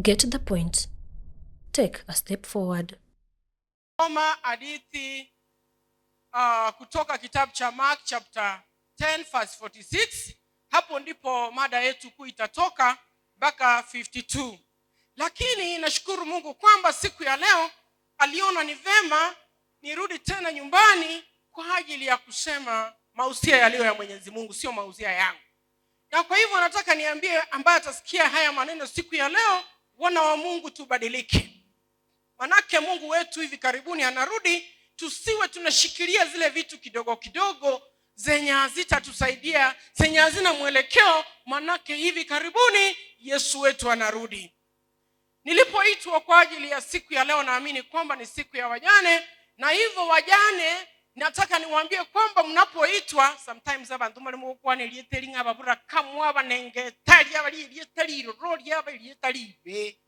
Get the point, take a step forward. Soma hadithi uh, kutoka kitabu cha Mark chapter 10 verse 46. Hapo ndipo mada yetu kuu itatoka mpaka 52. Lakini nashukuru Mungu kwamba siku ya leo aliona ni vema nirudi tena nyumbani kwa ajili ya kusema mausia yaliyo ya Mwenyezi Mungu, sio mausia yangu. Na kwa hivyo nataka niambie ambaye atasikia haya maneno siku ya leo, wana wa Mungu, tubadilike. Manake Mungu wetu hivi karibuni anarudi, tusiwe tunashikilia zile vitu kidogo kidogo zenye hazitatusaidia, zenye hazina mwelekeo, manake hivi karibuni Yesu wetu anarudi. Nilipoitwa kwa ajili ya siku ya leo, naamini kwamba ni siku ya wajane, na hivyo wajane nataka niwaambie kwamba mnapoitwa sometimes abantu mali mugokwana erieta eri ng'a ababura kamwe abanengetari abari erieta riroro riaba erieta ribe.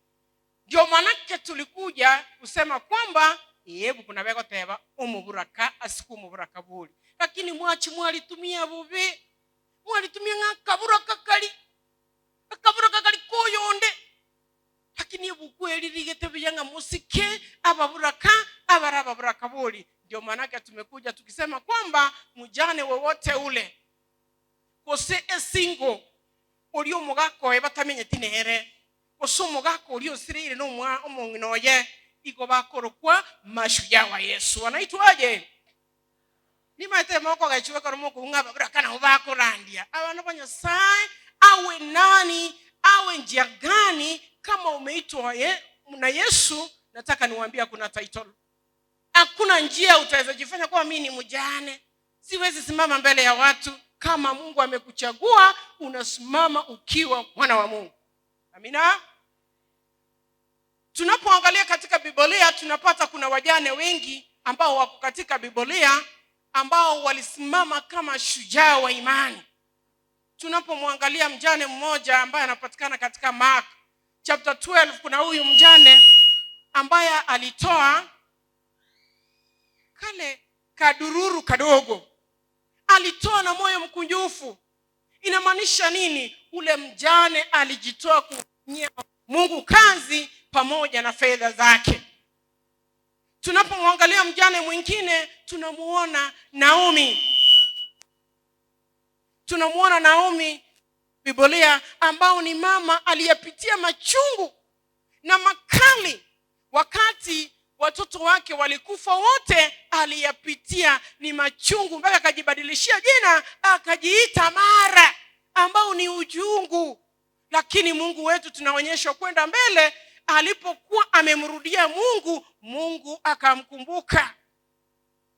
Ndio manake tulikuja kusema kwamba ebu kuna begoteba omoburaka asiku omoburaka bori, lakini mwachi mwalitumia bobe, mwalitumia ng'a akaburaka kari akaburaka kari koyonde lakini ebuku eri rigete buya ng'a mosike ababuraka abara ababuraka bori. Ndio maanake tumekuja tukisema kwamba mjane wowote ule gose esingo oria omogaka oye batamenyeti nere gose omogaka oria osireire na omwa omong'ina oye igo bakorokwa mashujaa wa Yesu. Wanaitwaje? Nimaete mokogechiwa ekero mokobua ng'a ababuraka nabo bakorandia. Abana ba Nyasaye awe nani awe njia gani, kama umeitwa ye, na Yesu, nataka niwaambie hakuna title, hakuna njia utaweza jifanya kuwa mimi ni mjane, siwezi simama mbele ya watu. Kama Mungu amekuchagua unasimama ukiwa mwana wa Mungu. Amina. Tunapoangalia katika Biblia tunapata kuna wajane wengi ambao wako katika Biblia ambao walisimama kama shujaa wa imani. Tunapomwangalia mjane mmoja ambaye anapatikana katika Mark chapter 12, kuna huyu mjane ambaye alitoa kale kadururu kadogo, alitoa na moyo mkunjufu. Inamaanisha nini? Ule mjane alijitoa kumfanyia Mungu kazi pamoja na fedha zake. Tunapomwangalia mjane mwingine tunamuona Naomi, tunamuona Naomi Biblia, ambao ni mama aliyepitia machungu na makali wakati watoto wake walikufa wote, aliyapitia ni machungu mpaka akajibadilishia jina akajiita Mara, ambao ni uchungu. Lakini Mungu wetu tunaonyeshwa kwenda mbele, alipokuwa amemrudia Mungu, Mungu akamkumbuka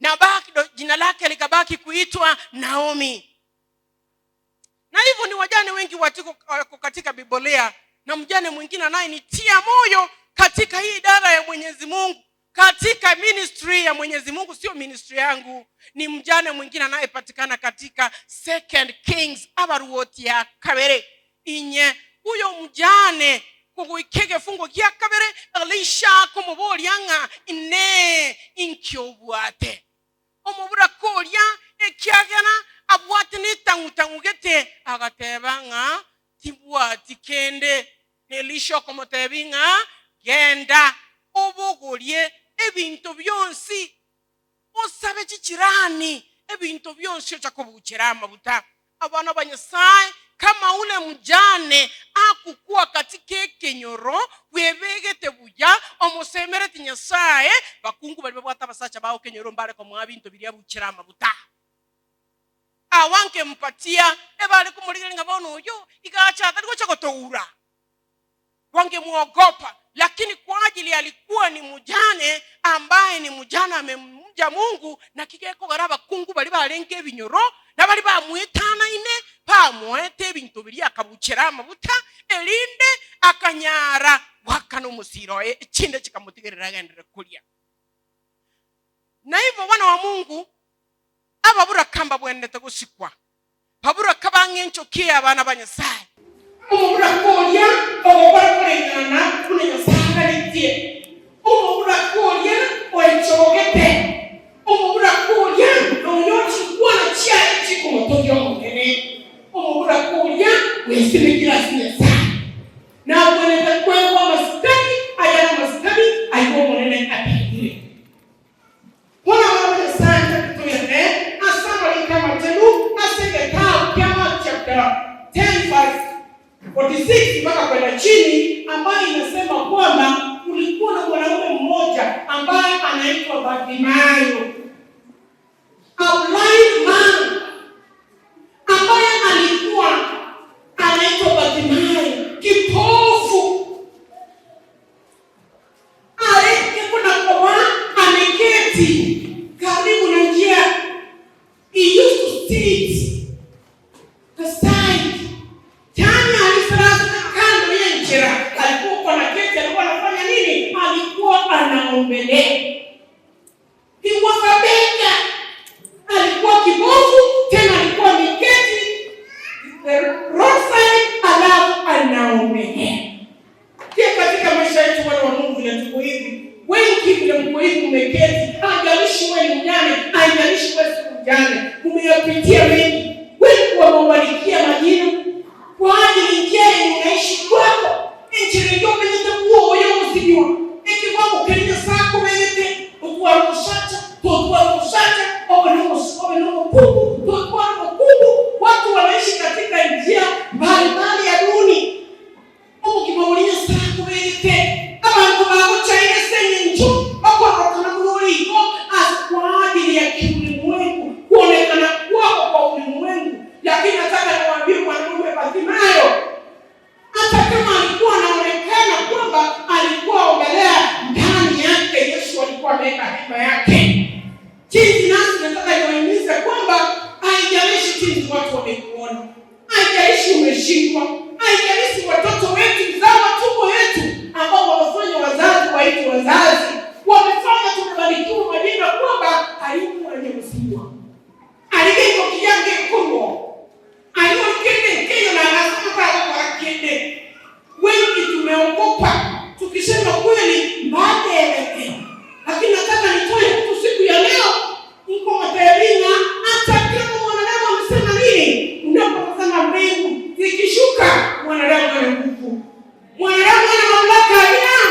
na bado jina lake likabaki kuitwa Naomi. Na hivyo ni wajane wengi watiko wako katika Biblia, na mjane mwingine anayenitia moyo katika hii idara ya Mwenyezi Mungu, katika ministry ya Mwenyezi Mungu, sio ministry yangu, ni mjane mwingine anayepatikana katika Second Kings abaruoti ya kabere inye huyo mjane kuguikege fungo gia kabere Elisha kumuboria ng'a ine inkiobwate omobura koria ekiagera abwate netang'utang'u gete agateba ng'a tibwati kende. Na Elisha okomotebi ng'a genda obogorie ebinto bionsi osabe chichirani ebinto bionsi ocha kobuchera amabuta. Abana ba Nyasaye, kama ule mjane akukua katika ekenyoro bwebegete buya omosemereti Nyasaye, bakungu bari babwate abasacha bao kenyoro mbare komoa binto biria buchera amabuta. Awangempatia ebare kumurigereria ng'a bono oyo igacha atari gocha gotoura, wangemuogopa. Lakini kwa ajili alikuwa ni mjane ambaye ni mjane amemja Mungu, na kigekogera abakungu bari barenge ebinyoro na bari bamwetanaine bamoete ebinto biria akabuchera amabuta erinde akanyara gwakana omosiro oye echinde chikamotigerera agendere kuria. Na hivyo wana wa Mungu ababuraka mbabwenerete gosikwa, baburaka bang'enchokie abana ba Nyasaye. Omoburaka oria ogokora koreng'ana buna Nyasae agaritie, omoburaka oria oechogete, omoburaka oria nonya chikwana chiaye chikomotogia Omonene, omoburaka oria bwesimekire ase Nyasae, nabwenerete kwegwa amasikani. 10 verse 46 mpaka kwenda chini, ambayo inasema kwamba kulikuwa na mwanaume mmoja ambaye anaitwa Bartimayo, a blind man ambaye alikuwa anaitwa Bartimayo, kipofu alikuwa ameketi karibu na njia. He used to sit the side. Tena alisalasa kando ya njira, alikuwa anaketi, alikuwa anafanya nini? Alikuwa anaombelea. He was a beggar. Alikuwa kipofu, tena alikuwa ameketi the roadside, alafu anaombelea. Pia katika maisha yetu wana wa Mungu vile tuko hivi, wengi vile mko hivi mmeketi, haijalishi wewe ni mjane, haijalishi wewe si mjane, umeyapitia mengi. Wengi wamebarikia majina kwa ajili njia yenye unaishi kwako enchera yomenyete kuoyo musinywa ekiwango kenya sako menyete otwara omusacha totwara omusacha obe n'omukungu totwara omukungu. Watu wanaishi katika njia mbalimbali ya duni obugima buli Nyasaye akuberete abantu bagochaire ase eng'encho bakororokana muno as kwa ajili ya kiulimwengu, kuonekana kwako kwa ulimwengu. Lakini nataka niwaambie mwanamume Bartimayo, hata kama alikuwa anaonekana kwamba alikuwa ogelea, ndani yake Yesu alikuwa ameweka hema yake. Jinsi nasi nataka niwahimize kwamba haijalishi jinsi watu wamekuona, haijalishi umeshindwa, haijalishi watoto wetu mzao wa tumbo yetu ambao wamefanya wazazi waitwe wazazi, wamefanya tumebarikiwa majina kwamba hayuko mwenye aligengo kiyange kuno aliyokende nkeyo na anasema kwa kende. Wengi tumeogopa tukisema kweli madereke, lakini nataka nitoe mtu siku ya leo nko matayarina, hata kama mwanadamu amesema nini, unapotazama mbingu zikishuka, mwanadamu ana nguvu, mwanadamu ana mamlaka. Amina,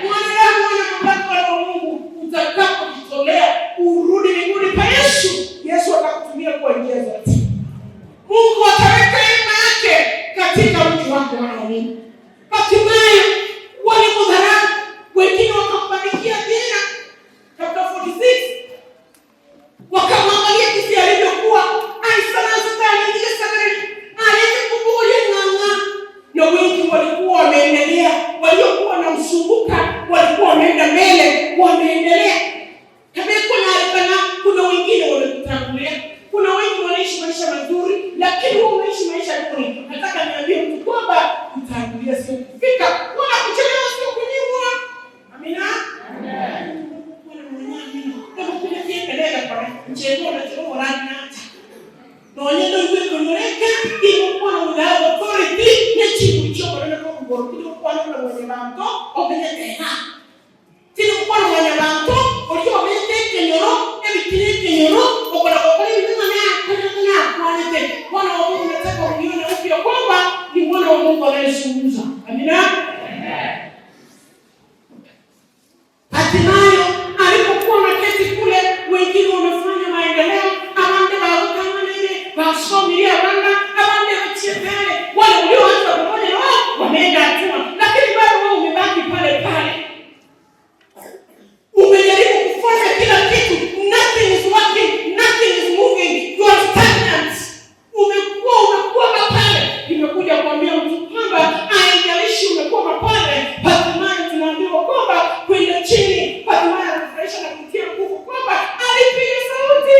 mwanadamu ana mamlaka wa Mungu. Utakapojitolea urudi miguuni pa Yesu, Yesu atakutumia kwa njia zote. Mungu ataweka hema yake katika mji wako, wana wa Mungu. Hatimaye walimdharau, wengine wakambandikia jina, chapter 46 wakamwangalia jinsi alivyokuwa ng'ang'a, na wengi walikuwa wameendelea, waliokuwa wanamzunguka walikuwa wameenda mbele, wameendelea. Kamekuwa na kuna wengine wamekutangulia, kuna wengi wanaishi maisha mazuri, lakini wewe unaishi maisha duni. Nataka niambie mtu kwamba kutangulia sio kufika, wala kuchelewa sio kunyimwa. Amina. Nonyendo iwe kunoreka imukwana without authority nechibucho barana ko ngoro kino kwana na mwenye banto omenye teha kino kwana mwenye banto orio omenye kenyoro ebikire kenyoro okora kokora ibintu na na kwanete mwana wa Mungu nataka unione upya kwamba ni mwana wa Mungu anayezungumza. Amina. Hatimaye alipokuwa naketi kule, wengine wamefanya maendeleo, abande barukamanene basomirie abana abande bachie pale, wale walioanza pamoja na wao wameenda hatua, lakini bado wewe umebaki pale pale. Umejaribu kufanya kila kitu, nothing is working, nothing is moving, you are stagnant. Umekuwa umekwama pale. Nimekuja kuambia mtu kwamba haijalishi umekwama pale, hatimaye tunaambiwa kwamba kwenda chini, hatimaye anafurahisha na kutia nguvu kwamba alipiga sauti,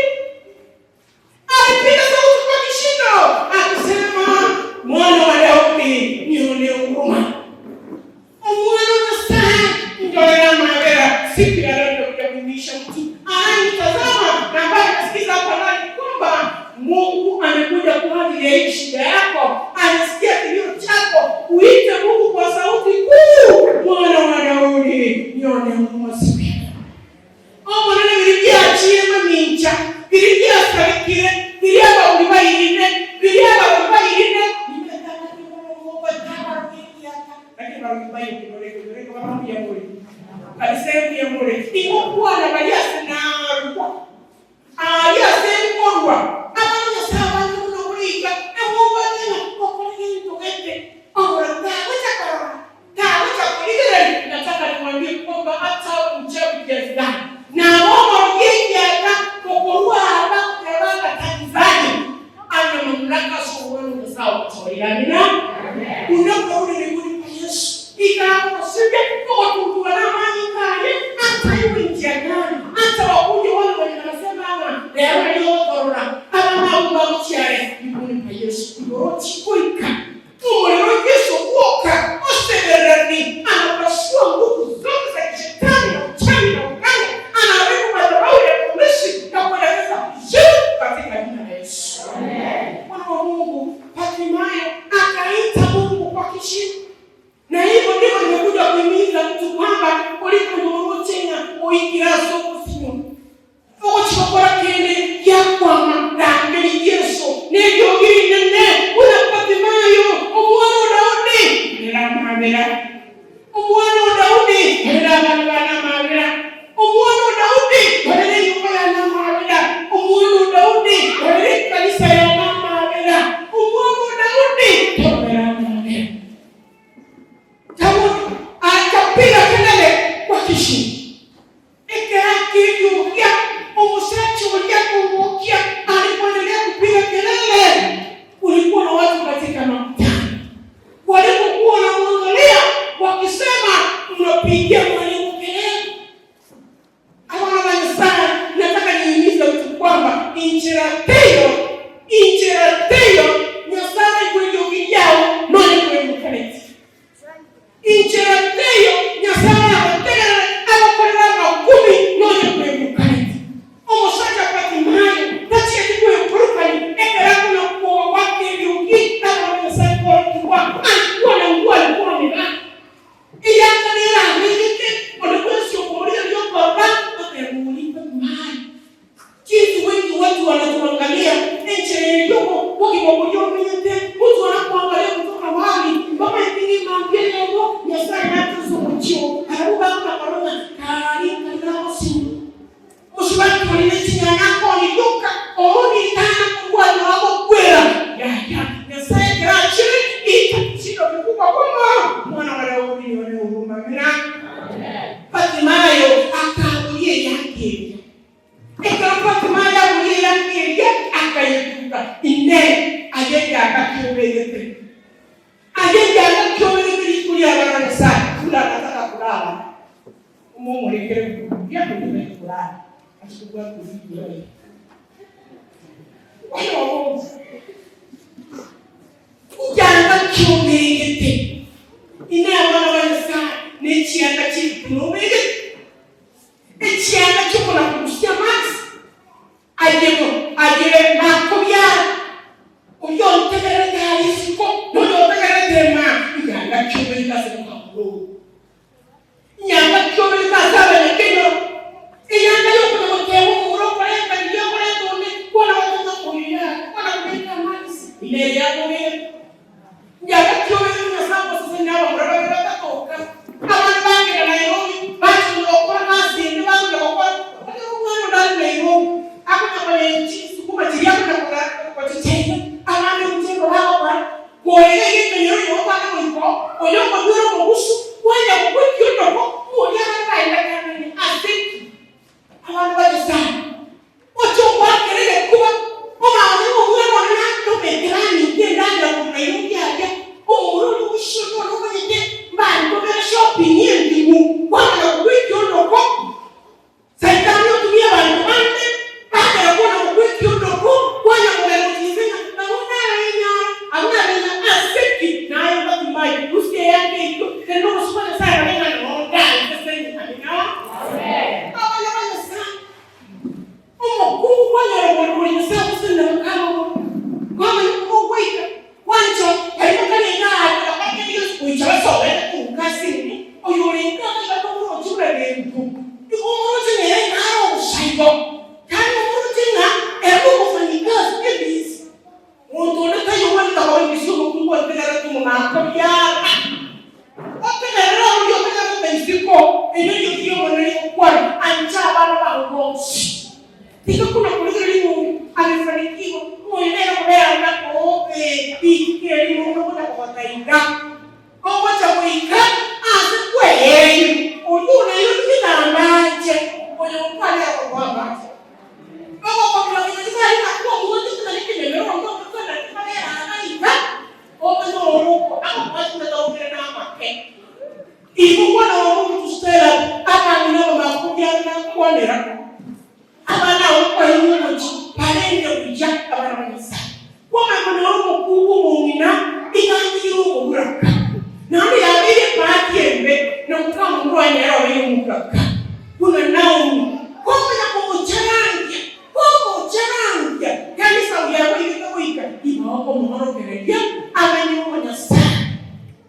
alipiga sauti kwa kishindo akisema, mwana wa Daudi nionee huruma. Omwana wa Nyasaye ndolera mabera. Siku ya leo nimekuja kuimisha mtu ananitazama na ambaye anasikiza hapa ndani kwamba Mungu amekuja kwa ajili ya hii shida yako, anasikia kilio chako. Uite Mungu kwa sauti kuu, mwana wa Daudi nionee huruma siku ya leo. Omwana biribyachie mamincha biribyasalikire biryabaulibailine biryabaulibailine ingokwana baliasinarwa aliasenkorwa abanyasabantu nobuliga ewobadena Omosorire. Amina. Unaporudi miguuni pa Yesu, ikaakugosibia ogotuntuga namanyinga aye, ata iwe njia gani, ata wakuje wale wenye wanasema ng'a rero nario ogotorora, abana abwo mbagochiare miguuni pa Yesu, igoro chikoika omorero Yesu gwoka osebererani, anapasua nguvu zote za kishetani na uchawi na uganga, anaharibu madhabahu ya polisi na kuelekeza kuzimu katika jina la Yesu. Mwana wa Mungu Hatimaye akaita Mungu kwa kishindo. Na hivyo ndivyo nimekuja kuhimiza mtu kwamba ulikunyorochenga oikiraso obusinyo ogochikokora kende giakwama rangeri Yesu neriogi rinene buna Batimayo omwana o Daudi rera amabera omwana o Daudi rera abana bane amabera omwana o Daudi rera enyomba yane amabera omwana o Daudi rera ekanisa yane amabera omwana o Daudi tororere amabera. Daudi akapiga kelele kwa kishindo. Ekero akeriogia, omosacha oria akobokia alipoendelea kupiga kelele, kulikuwa na watu katika makutano walipokuwa wanamwangalia wakisema, mnapigia mwalimu kelele. Abana ba Nyasaye, nataka nihimize mtu kwamba inchera teiyo, inchera teiyo Nyasaye aigwe eriogi riao nonye kweimokereti. Inchera teiyo Nyasae aragotegerere agokorere amakubi nonya kweimokereti. Omosacha Batimayo tachieti kweburukania ekero akona kwoga goaka eriogi abana ba Nyasae korokigwa alikuwa na nguo alikuwa amevaa. Eyanga nere abegete, onde bwensi okomoria okorora oteba oria Batimayo. Jinsi wengi wetu wanatuangalia enchera eria obogima boria omenyete, mtu anakuangalia kutoka mbali, bamaete ng'a emambia eyemo Nyasaye natose omochie oo, barabwo bakona korora ng'a karia nkari nagosinywa. Mosubati oria ne chinyanya akooni rioka, oonire tana korwania agokwera. Yaya, Nyasaye ekero achire, ita kishindo kikubwa bono, Omwana wa Daudi one huruma. Amina. Batimayo akaboria eyanga eria. Ekero Batimayo aboria eyanga eria, akayetuka. Inee! Aye ekianda kiobegete? Aye ekianda kiobegete rituko ri'abana ba Nyasae, yule anataka kulala, omomorekere buya oyio kulala, ase kobwata obuya oye. Oyomo Ekianda kiobegete. Inee! Abana ba Nyasae, nechianda chi'ebitunwa obegete? Ekianda ki'okonakorusia amache ayemo aye nakobiara, oria ontegererete are isiko, na oria otegererete emaa, ekianda ki'oberete ase omwamura oo. Ekianda ki'oberete ase abanyakenyoro, eyanga y'okonya goteeba omomura okorenta riria okorenta onde, kwana goteba ng'a oyo yaya, kwana kobeka amache, ime yakoberete. Yagatiorire Nyasae ogosesenia abamura baria batatoka. Abande bagenda Nairobi, bachia gokora gasi ende bagenda gokora. Ekero omwana onde are Nairobi, akonya konya chisukuma chiria akonya gochichenga, abande omochengo bagokora. Koega iga ekenyoro oyo otana goika oo, oyo okonywera omogusu, kwanya gokwa ekiondoko, moria abande baenda kang'aini ase ki? Abana ba Nyasae, oche ogoakera egekuba, omanye ng'a omwana one natomete aminto endagera korwa Nairobi aria, omomura oria ogochia one omanyete mbantomere shopping engimu, kwamanya kogwa ekiondoko. Saitani otumia abanto bande, bagera kona gokwa ekiondoko, kwanya kogenda gochia inse ng'a nabo narenyare, abwo narenya ase ki? Naye Batimayo, rusia eyanga eyio, tenena obosio bwa Nyasae rora ng'a nondansesenie. Amina. Abana ba Nyasae, omokungu kwanyora oborori Nyasae ogosesenia bakaba bo, kwamanya ogoika kwancha baria bakare iga bakare Yesu gocha basoete korwa ase ime, oyorenge iga tomoroche buna gento. Igo omoroche nere nare obosaigo, kandi omoroche ng'a ere nomofanyikazi ebisi. Monto onde taiyo ogwenerete koba inse y'omokungu otegererete omonakoriara. Otegerere oria otegererete isiko, erio eriogi ri'Omonene rigokwana, Ancha abana bao bonsi. Tiga kona korigereria ng'a oyo amefanikiwa, ng'a oyo nere okobera buna obe rituko erimo buna ogocha kogota iga. Ogocha goika aase kweerio, oyio onairwe nigo andache, oyo gokwana akorwa amache. omoraka buna Naomi, komanya komocharangia, komocharangia kanisa oria agoigete goika ibao komoorokereria amenye omonyasae.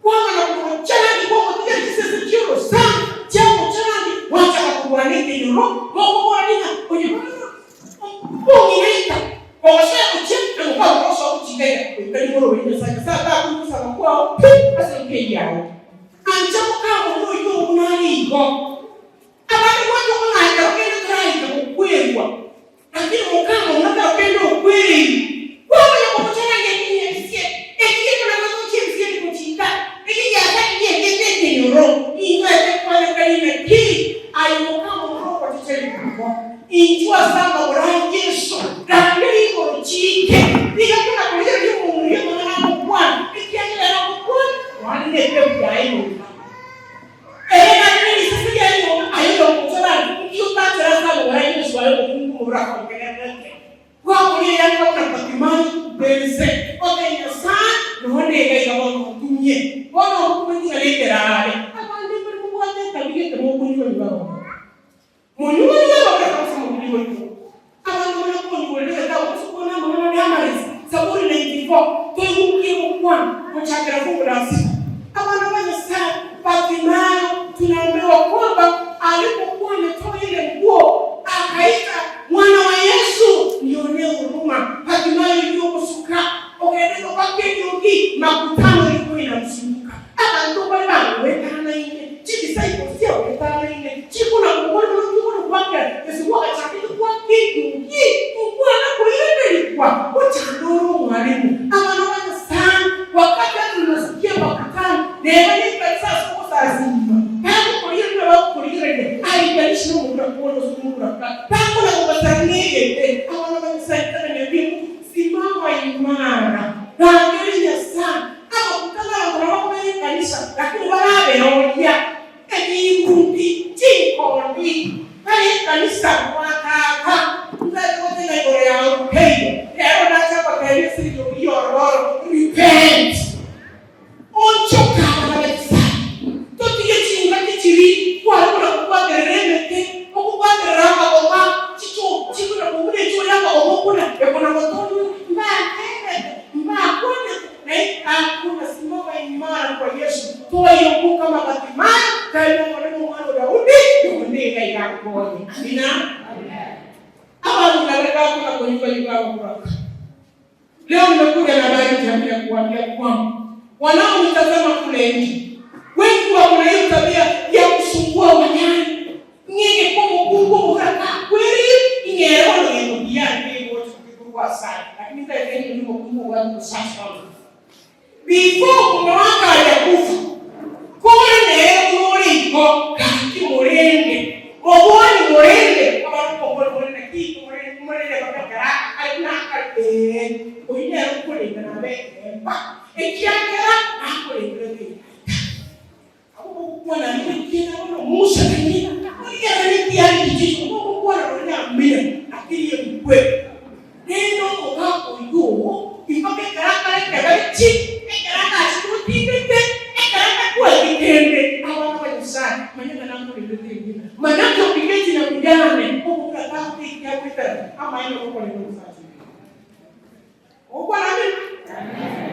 Kwamanya komocharangia kwamotiga chisese chi'orosana chiamocharangia, gwachaka korwana ekenyoro, mokobora ng'a onye Bong'inaika, ogosoa gochia na mokaba gosoa gochia iga iga, goika nigo orobeire Nyasae. Nyasae takoigwa gosaba kwao pi ase enka eyio yao. Ancha mokaba oria oyio buna are igo. Abande gwacha okong'aa ekero kende toraika gokwerwa, lakini mokaba buna ekero kende okwereirwe. Kwamanya komochoranga ekinya ebisie, eki gekona gotochia ebisie bigochika, eki giasakirie egete ekenyoro, nintoete kwanekania naki aye mokaba omoro ogochicha rituko. Inchuo ase amagoro a Yeso, rangeria igoro chiike, rigia kona korigereria omonwa oria amang'ana agokwana, ekiagera ere agokwana nonya nekebu yaye nyomba. Ere naende nerisese riaye nyomba, aye oyomochorani, inki otachere ase amagoro a Yeso aye omokungu omoraka okenerete? Kwaboria eyanga buna Bartimayo bense, ote Nyasae, nonya iga iga bono ontumie. Bono obokumeti ng'a nekerare. Abande mbare mobwate etabi gete mokonywa ebibarogo. Monyuore abagaka ase omobere oito, abanto buna konyuorera egetabu gose kwana amang'ana ande amaresi, Zaburi 94, Toigukie gokwana gochakera fungu la sita. Abana ba Nyasae, Bartimayo, tunaambiwa kwamba alipokuwa ametoa ile nguo akaita mwana wa Yesu nionee huruma. Bartimayo iliyokusuka ogende gopaka eriogi makutano ilikuwa inamzunguka. Abanto bare bagoetanaine, chidisciples chiagoetanaine, chikona kobua buna chikona goakera Yeso gwagachakete goaka eriogi, okwana koiranerigwa, gochanda ore omwalimu. Abana ba Nyasae, wakati tunasikia makutano, neba nekanisa ase ogosasima, bagokoria buna bagokorigereria, haijalishi nomomura kore gose omomura ka, bakona gogosara negete. Abana ba Nyasae, ntagania simama imara, rangeria Nyasae. Amaguta nabarabwo bakobera ekanisa, lakini baraberoria ebigundi chinkondi bare ekanisa mwakaka ntaete goteba igoro yao teiyo. Rero nache gotebia ase eriogi riororo, repent! Onchoka abana ba Nyasae, totige chingaki chiria kware buna kobwaterera emete, okobwaterera amagoma, chicho chikona kobuna echoo y'amagoma okuna ekona gotonywa, mbaterete, mbakwanete. Naye hakuna simama imara kwa Yesu, toyoku kama Bartimayo, tari Omonene omwana o Daudi, nonye iga iga agokonye. Amina. Abanto nabare bakona konyuka-nyuka abakuraka. Leo nimekuja na habari njema ya kuambia kwamba wanaonitazama kule nje wengi wako na hiyo tabia ya kusumbua wanyani ng'ege komokungu omoraka kweri ing'ere bono gento kiane kegocha kekorwa asare lakini ntaete inwe nomokungu obwate omosacha oye before mume wako hajakufa kore nere buna ore igo gaki morende mobwani morende abanto mokore more naki morende morende mpaka ekero akare buna akare ee oyio nere okorenda nabe ekeemba ekiagera nakorendire tegoika. Abwo bagokwana nekiina bono Musa na ng'ina, origerere ekiagera chiicho mogokwana nonya namina, lakini ebikwe. Rende omogaka oyio oo mpaka ekero akare kebare chi, ekero atachete gotindete, ekero atakweti kende. Abana ba Nyasae, manya ng'a nakorendete eng'ina. Manake okigeti na mujane, omomura tagotekia goetera amaene ogokorenda omosacha oyo. Ogokwana amina?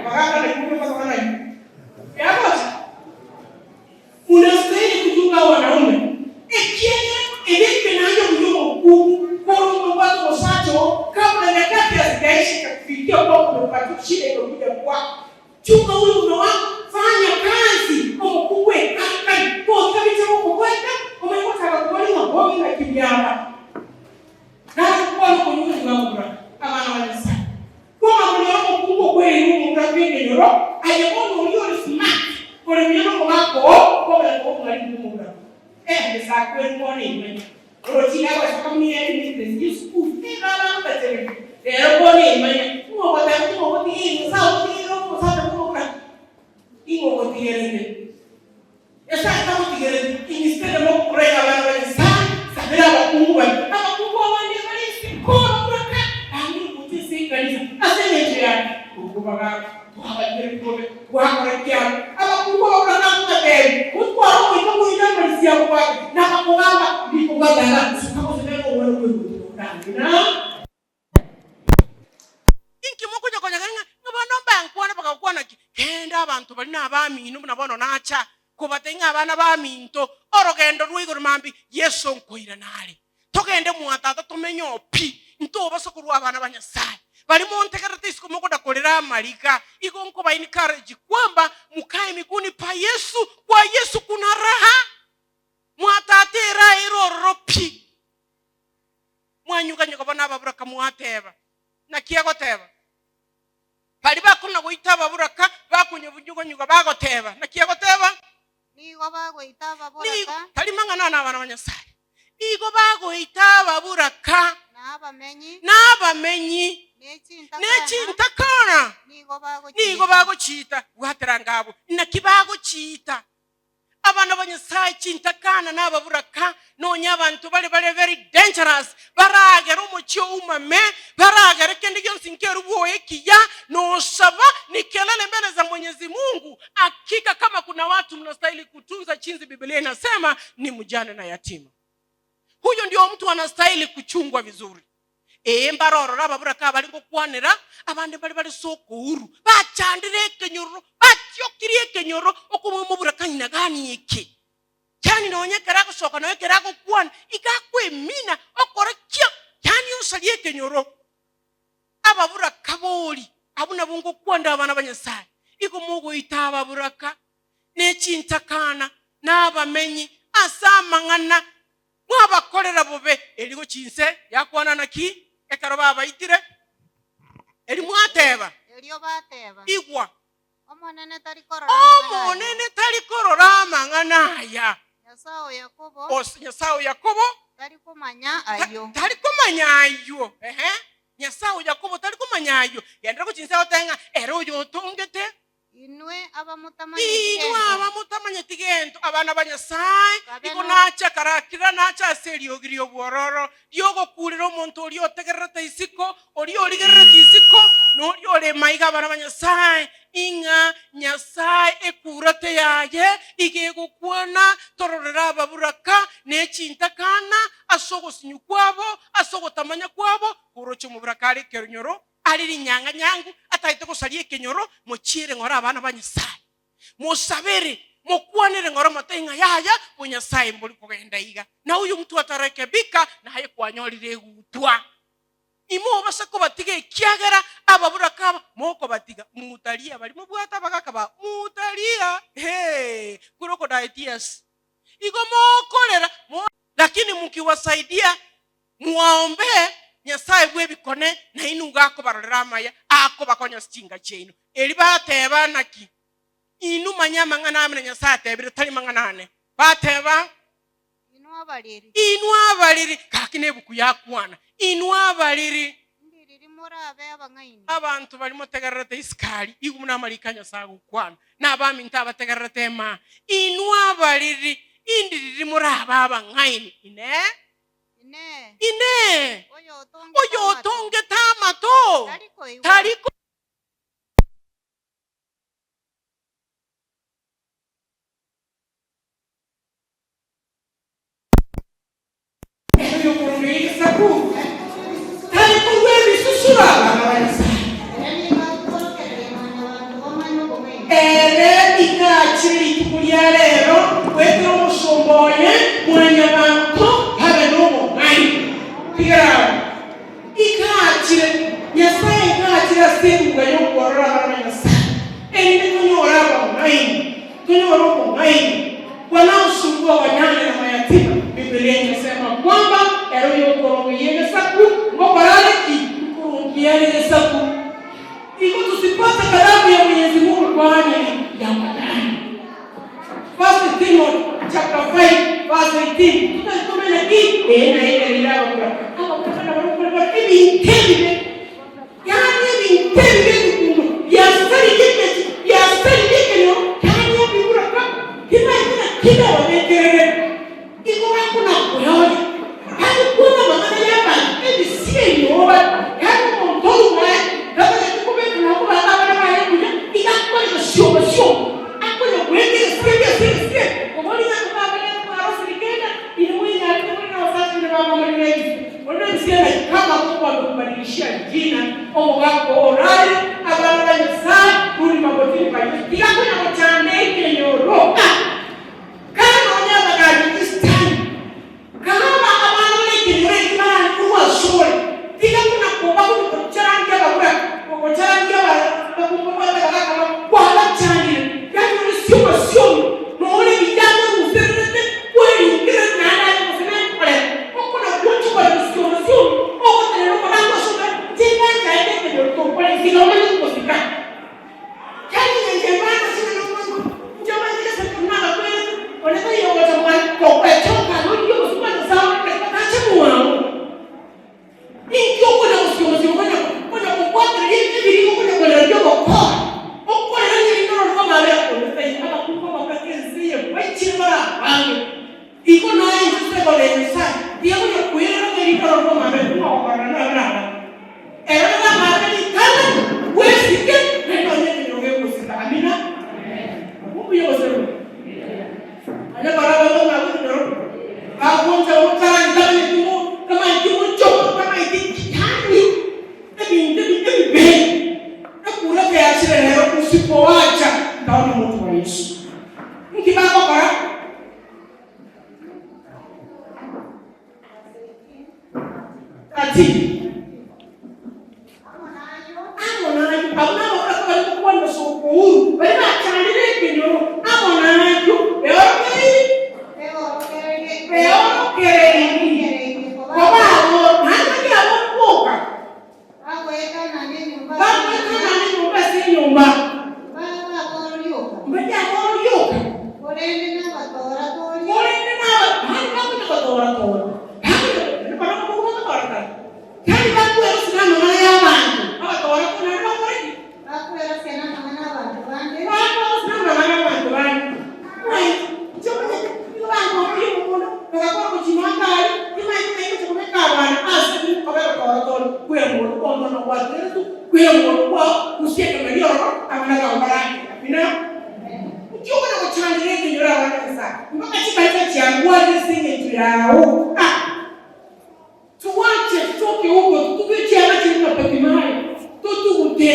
Bagaka na inwe mpaka bana inwe. Yagocha. Unastahili kuchunga wanaume. Ekiagera ebeke naye obuya omokungu korwa omobwate omosacha oo kabla nyakati hazijaisha ikakufikia kwako umepata shida imekuja kwako. Chunga huyu mume wako, fanya kazi omokungu ekakai kotabicha gokobwata omanye gochaka kobori ng'a bobe naki biaba. Nache gokwana okonywa nigo agokora abana ba Nyasae. Kwama konyora omokungu okwereirwe omomura bw'ekenyoro, aye bono oria ore smart, ore buya nomogaka oo, kwamanya koba omwalimu bw'omomura oo. Eh, egesaku eri bono eimanya. Oroche iga agosoka buna eheadmistress y'esukuru, nigo abagotachereria. Rero bono eimanya, ng'o ogoteba ng'a ogotigeire gose agotigeire omosacha bw'omomura? Ing'o ogotigerete? Nyasae tagotigereti instead mokorega abana ba Nyasae, sabera abakungu baria. Abakungu abande abare isiko ababuraka bangire gocha ase ekanisa ase engencho yaki okobagaka twabarire ribobe twakora kiabo. Abakungu ababuraka nkobatebi motware omoika moino amarisia abo kwake na amakong'u. Abanto baria nabamino buna bono nacha kobatebia ng'a abana baminto, orogendo rwa igoro mambia Yeso nkoirana are. Togende mwa tata tomenye oo pi, ntobasa korwa abana ba Nyasae. Baria montegererete isiko mokoda korera amariga, igo nkoba encourage kwamba mukae miguuni pa Yesu, kwa Yesu kuna raha. Mwa tata eraha ere ororo pi. Mwanyuganyuga bono ababuraka mwateba, Naki agoteba? Baria bakona goita ababuraka bakonyuga-nyuga bagoteba, Naki agoteba? Nigo bagoita Nigo, ababuraka. tari mang'ana aya nabana ba Nyasae. Nigo bagoita ababuraka. Na abamenyi. Na abamenyi. Ne chintakana. Ne chintakana. Nigo bagochiita. Nigo bagochiita. Bwatera ngabwo. Naki bagochiita? Abana ba Nyasae, chintakana na ababuraka, nonya abanto bare bare very dangerous, baragere omochie oumame, baragere kende gionsi nkerubwoe ekiya, nosaba ni kelele mbele za Mwenyezi Mungu. Hakika kama kuna watu mnastahili kutunza chinzi Biblia inasema ni mjane na yatima. Huyo ndio mtu anastahili kuchungwa vizuri. Ee, mbare ororo ababuraka abare ngokwanera, abande mbare bare ase okouru, bachandire ekenyororo, batiokirie ekenyororo, okomoa omoburaka ng'ina gani eke? Yaani nonya ekero agosoka nonya ekero agokwana, iga akwemina okore kio, yaani osarie ekenyoro. Ababuraka bori, abwo nabwo ngokwana abana ba Nyasae, igo mogoita ababuraka, ne chintakana, na abamenyi, ase amang'ana Mwabakorera bobe, erio gochia inse yakwana naki ekero babaitire? Erio mwateba, Erio bateba, Igwa, Omonene tari korora amang'ana aya. Omonene tari korora amang'ana aya. Nyasae o Yakobo Ose Nyasae o Yakobo tari komanya ayio. tari komanya ayio. Ehe, Nyasae o Yakobo tari komanya ayio. Genderera gochia inse agoteba ng'a ere oyotongete Inwe abamotamanyeti Inwe gento. abamotamanyeti gento, abana ba Nyasae, Kabe igo no- nache akarakira, nache ase eriogi ri'obwororo ri'ogokuurera omonto oria otegererete isiko, oria origerereti isiko, na oria ore maiga abana ba Nyasae, ing'a Nyasae ekurate yaye iga egokwana, tororere ababuraka ne chintakana ase ogosinyu kwabo, ase ogotamanya kwabo, koroche omoburaka are ekenyoro Are rinyang'anyangu, atagete gosaria ekenyoro, mochiere ng'ora abana ba Nyasae. Mosabere, mokwanere ng'ora motebe ng'a yaya, bonyasae mbori kogenda iga. Na oyo mtu atarekebika, naye kwanyorire egutwa. Imobasa kobatiga ekiagera ababuraka aba mokobatiga. Mutaria baria mobwate abagaka bao, mutaria, hee, crocodile tears. Igo mokorera, mo. Lakini mkiwasaidia Mwaombee Nyasae bw'ebikone, na inwe igo akobarorera amaya, akobakonya ase chinka chiaino. Erio bateba, Naki inwe manye amang'ana ame na Nyasae atebire, tari mang'ana ane. Bateba, Inwe abariri. Inwe abariri, gaki nebuku yakwana, inwe abariri. Ndiriri morabe abang'aini. Abanto baria motegererete isikari, igwe buna amariko a Nyasae agokwana, na abaminto abategererete emaa, inwe abariri, indiriri morabe abang'aini. Inee! Inee! Inee! Oyotongete Oyotongete amato tari koigwa? tari Oyokorongeyia egesaku tari korua ebisusuro abana ba Nyasae. Ere nigo akworokereria mwanyabanto bamanye obong'aini. Ere nigo achire rituko ria rero goetera omosomba oye mwanyabanto babe nobong'aini. Tigera abwo. Iga achire, Nyasae iga achire ase eruga y'okworora abana ba Nyasae, erinde tonyore abong'aini, tonyore obong'aini. Wanaosumbua wajane na mayatima, Biblia inasema kwamba ere oyokorongeyia egesaku ngokora are ki? Nkorongia are egesaku. Igo tusipate ghadhabu ya Mwenyezi Mungu kwa ajili ya wajane. First Timothy chapter 5 verse 18 totari komenya ki? Ee naye erinde abakura abakura bana barokore bare ebinto ebibe yaani ebinto ebibe ebikungu biasaririe emechi biasaririe ekenyoro yaani ebiburaka tibaeti naki nababekerere igo bakona koyoria bagokwana amang'ana y'abanto ebisio ebioba yaani omonto orwae tatageti kobeka na kobanga abana baye buya iga akore gosioba sioba akonya goeta egesio ebi ase egesio ebi koboria ng'a tobabare twarosire kenda inwe mwenyarete more nabasacha buna baba more nebisio more nebisio naki kama Mungu amekubadilishia jina omogaka oo orarire abana ba Nyasaye rudi magotini pa Yesu tiga konya. abange. Igo naye inche ase igoro ya Nyasae, tiga konya koirera ng'a erinde orore omwando oye buna ogokorera noyo buna abande. Erorere amaabera ritang'ani, bwesike, naende onye ekenyoro gegosika. Amina. Abwo mbuya gose bobe? Onye kore abaibori babo ekenyoro, bagoncha omochani tamanyeti mo tamanyeti mochoko, tamanyeti ki yaani ebinto ebi ebibe. Ekura keyachire rero usipowacha ntaona omoto wa Yesu. Nki bagokora? 13. Amo nayio, abwo nabakora bari gokwana ase okouru, baria bachandire ekenyoro, amo nayio beorokereirie, beorokereirie koba aboro, naende baria aboro boka, bagoetanana enyomba ase enyomba, mbaria aboro rioka, korende naba, yaani bakonya gotoora-toora, bakonya, naende barabwo bagotoora-toora. Tari bakwerosia namang'ana y'abanto abatoora ko naende bakore ki? Bakwerosia namang'ana 'abanto bande. Bakwerosia namang'ana 'abanto bande. Ng'ai inche omanyete nigo bankoboria omogondo bagakora gochima akari, timanyeti ng'ai ngocha kobeka abana ase ki obe gotoora toria kwera omogondo kwao omwana ogwatigeretwe, kwera omogondo kwao rusia ekemeri ororo abana bao baragere. Amina. Inki okonya gochandera ekenyoro abana Nyasae mpaka chikanisa chiarwarire ase engencho yao? Ah! Twache tutoke huko tutuge chianga chiri buna Batimayo, totugute.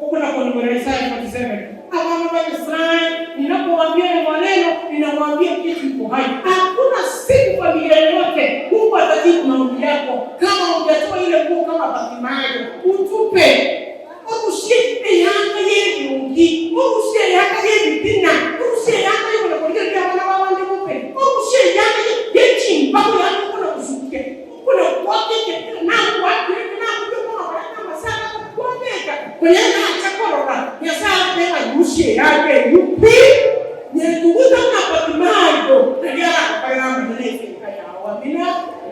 Oko nakonyora Isaya 47. Abana ba Nyasaye, ninapowaambia haya maneno, ninawaambia kitu iko hai. Hakuna siku familia yoyote Mungu atajibu maombi yako kama hujatoa ile nguo kama Batimayo. Utupe. Orusie eyanga y'ebirungi, orusie eyanga y'ebitina, orusie eyanga y'okona korigereria abana b'abande bobe, orusie eyanga y'echimbago yaani okona gosukia, okona goaka eketina, nagoakire eke nagochia okona koreta amasabo agokwabeka, konya nacha korora Nyasae agoteba rusia eyanga eyio pi, nyetuguta buna Batimayo, nario aragokorere amang'ana ase enka yao. Amina.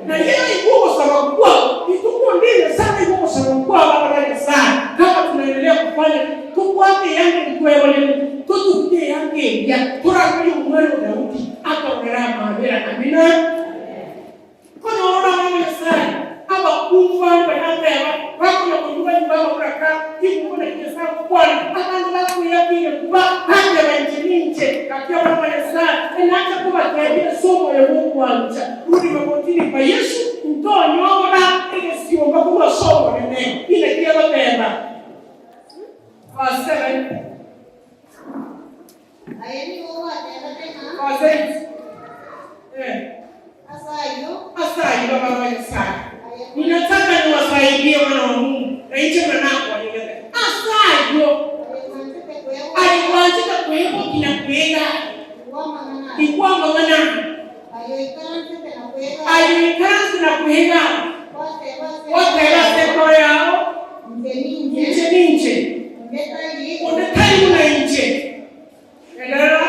Nario araigwe ogosaba kwao, rituko ndire Nyasae araigwe ogosaba kwao abana ba Nyasae, kama tunaendelea kufanya tobwate eyanga eria twebonete, totugute eyanga eria, torangerie omwana o Daudi atororere amabera. Amina. Konyora abana ba Nyasae, abakungu bande baria bateba, bakonya konyuga nyuga ababuraka, timokona ki Nyasae agokwana, abande bakoyakire kuba, bateba inche ninche, gaki abana ba Nyasae, enacha kobatebia ase omoyo bw'ogwancha. Rudi magotini pa Yesu, ntonyora egesiomba korwa ase Omonene. Inaki egoteba? Verse 7. Aye nigo gwatebete ng'a. Verse 8. Eh. Ase ayio. Ase ayio abana ba Nyasae, ninataka niwasaidie wana wa Mungu, na inche buna nakwanigete. Ase ayio. Aye gwanchete kwebokia. Aye gwanchete kwebokia na kwegara. Igwa amang'ana aya. Igwa amang'ana aya. Aye oikaransete na kwegara. Aye oikaransete na kwegara. Gwateba ase enkoro yao, Inche ninche, onde tari buna inche. Enderera.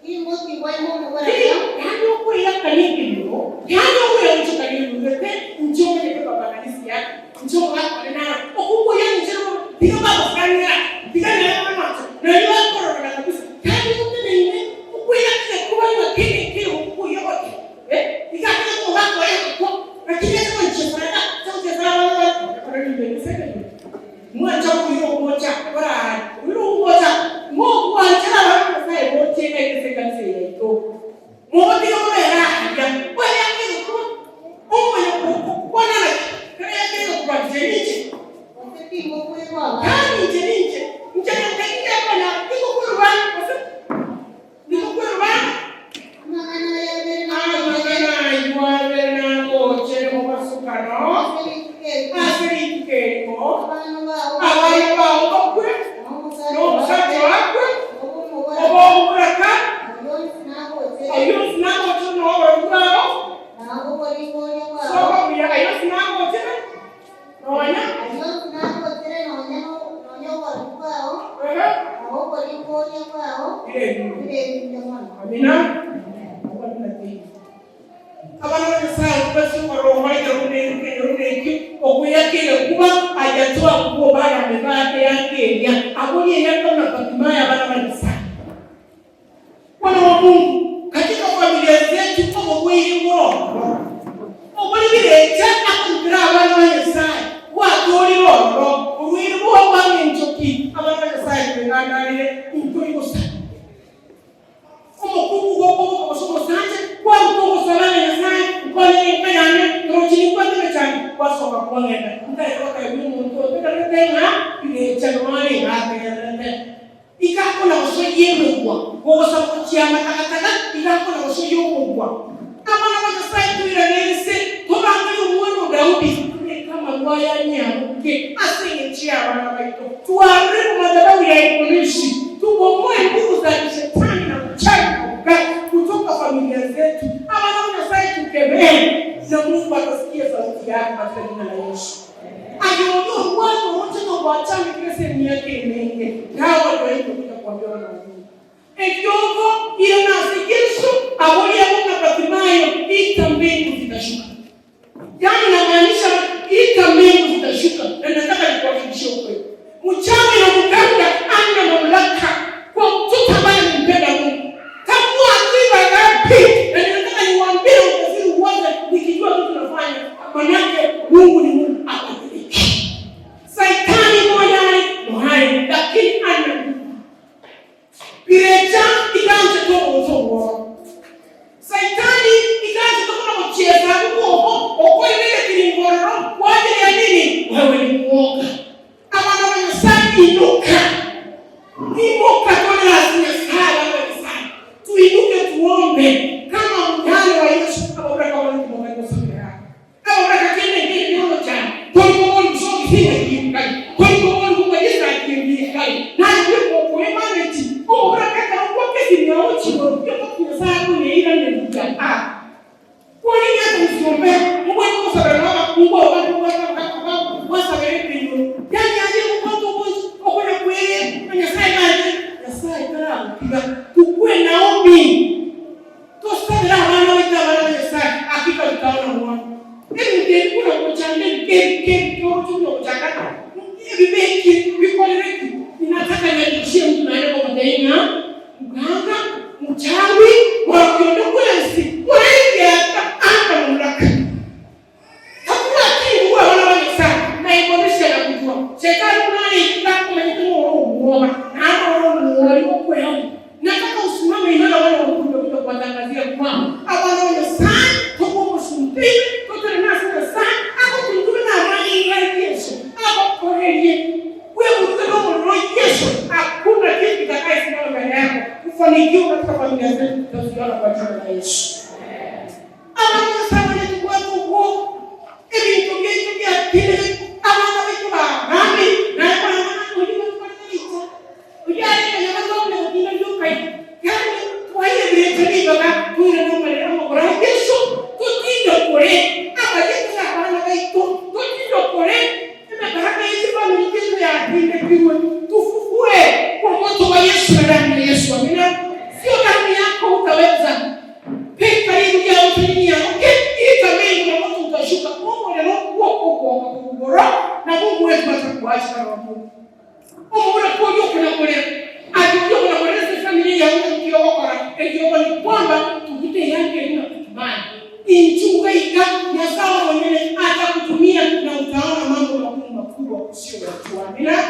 Yaani okweyakania ekenyoro, yaani okweonchokania enyomba, inche omanyete baba kanisa yake, inche omogaka one naro, okwo nkoyani inche bono, tiga bagokanera, tiga nere bono nario bakororana kabisa, yaani oteneine okweyakania koba ng'a kere ekero okoyogote. Iga akare omogaka oye agakwa, lakini ase gochiesera ase gochiesera abana baye, akora rinda gose ekenyoro. Mwancha okoira ogocha korare, okoira ogocha, mogwanchera abana ba Nyasaye gocha iga ase ekanisa eye yaito. Mogotiga kobera aria, oyo akere korwa omoyo gokwana naki, kere yakere gokuba inche ninche. Yaani inche ninche, inche nante indekonya tigokwerwa gose. Amang'ana ayio abere nagochere mobasukano ase rituko erimo, abana bao bakwe, na omosacha oo akwe, obe omoboraka, ayio onsi nagochere noborori bwao, soma buya, ayio onsi nagochere Nonya. Ayio onsi nagochere nonya nonya oborogi bwao, na okoringoria kwao, birerinde mono. Amina. Abana ba Nyasae tobase korora omorengero buna ekenyoro buna ekio, okoyakera kuba ayatoa nguo bana amevaa eyanga eria, aborie eyanga buna Batimayo abana ba Nyasae. Mwana wa Mungu. Intori gosaba. Omokungu gokoboka gose omosacha, kwaruta ogosaba ng'a Nyasae, nkonye enka yane, torochi nimbwate emechando, gwasoka kwagenda. Ntaete gotebia omonto otegererete ng'a birecha nonya nigo ategererete. Iga akona gosoyia emegwa, gogosaba gochia amatagataga, iga akona gosoyia omogwa. Abana ba Nyasae toirane ense, torangerie omwana o Daudi, tobeke amarwa aya anyaroke ase engencho y'abana baito. Twarure madhabahu ya Ibilisi, tubomoe nguvu za kishetani na uchawi na uganga kutoka familia zetu. Abana ba Nyasae tukemee, na Mungu atasikia sauti yako katika jina la Yesu. Aye oria orware oroche nogwachandekire ase emiaka emenge, dawa ndoyo etogocha kwambia abana ba Mungu. Ebiogo ire nase Yeso aboria abwo ng'a Bartimayo, ita mbingu zitashuka. Yaani namaanisha ita mbingu zitashuka, na nataka nikuhakikishie ukweli. Mchawi na mganga ana mamlaka kwa mtoto ambaye amempenda Mungu. Tabwati ribaga pi, na ninataka niwaambie ujasiri uanze nikijua kitu nafanya, manake Mungu ni Mungu abadiliki. Saitani moyai muhai, lakini ana nguvu. Birecha iganchete ogocha obworo. Saitani iganchete buna gochiesa agwo kwoko okoire egetiringororo kwa ajili ya nini? Wewe ni mwoga. Abana ba Nyasae inuka. Imoka tore ase Nyasae abana ba Nyasae. Tuinuke tuombe kama mjane wa Yesu ababura kabona timoka gosabera. Ababura kende nkeri biogochanda tori kobori gose ogisinga kiekari tori kobori buna Yesu akiembiekari naye bweka okoemaneti omobura kekero gwakesinyao chigoro biogotu Nyasae akonyeiraneria a Kwani hata usiombe Mungu alikosabera na abakungu abo bari kobwata abagaka babo gwasabera ekenyoro yani aye gokota ogochi okonya kweye na Nyasaye naye Nyasaye taragotiga tukwe Naomi Tosabere abana baito abana ba Nyasaye hakika tutaona mwana ebinto ebi buna gochanda ebike ebike ebike oroche buna ogochanda ebibe eki bikorire ki inataka nihakikishie mtu naende komotebia ng'a mganga mchawi moroki onde bwensi mwaengeaka anga mamlaka Tabwati inwe abana ba Nyasae, na imonesia na kujua Shetani buna arenge takomanyete ng'a ore omwoba, naende ore omwori okweonya. Nataka usimame imara wana wa Mungu nimekuja kuwatangazia kwamba abana ba Nyasae tokwa omosunte toterene ase Nyasae agotintube namanyinga a Yeso agokorerie bweburuke nomorero o Yeso hakuna kitu kitakayesimama mbele yako kufanikiwa katika familia zetu tutaziona kwa jina la Yesu. Abanyasae baria tobwate obwo, ebinto biaito biatinire, abana baito bagambi, naye korende ng'a oyio gotwarete richa, oyio arenge nyamato buna gotinda rioka iga. Yaani twaire ebirecha ribaga toirane amarere amagoro a Yeso, totinde kore amarieta ya abana baito, totinde kore emebaraka ye chifamiri chiaito yatindekirwe, tufufue kwa moto wa Yesu na damu ya Yesu. Amina. Sio damu yako utaweza Beka ribu riao toririnyaroke, ita mengo na moto utashuka, omorero bw'okogwoka korwa igoro, na Mungu wetu atakoacha bare wa Mungu. Omobura koria okonakorera, aye oria okonakorera ase efamiri yao ng'aki ogokora, eriogo ni kwamba tugute eanga eria na kutumani. Inchuga iga, Nyasae omonyene atakutumia na utaona mambo makuu makubwa usiyoyajua. Amina.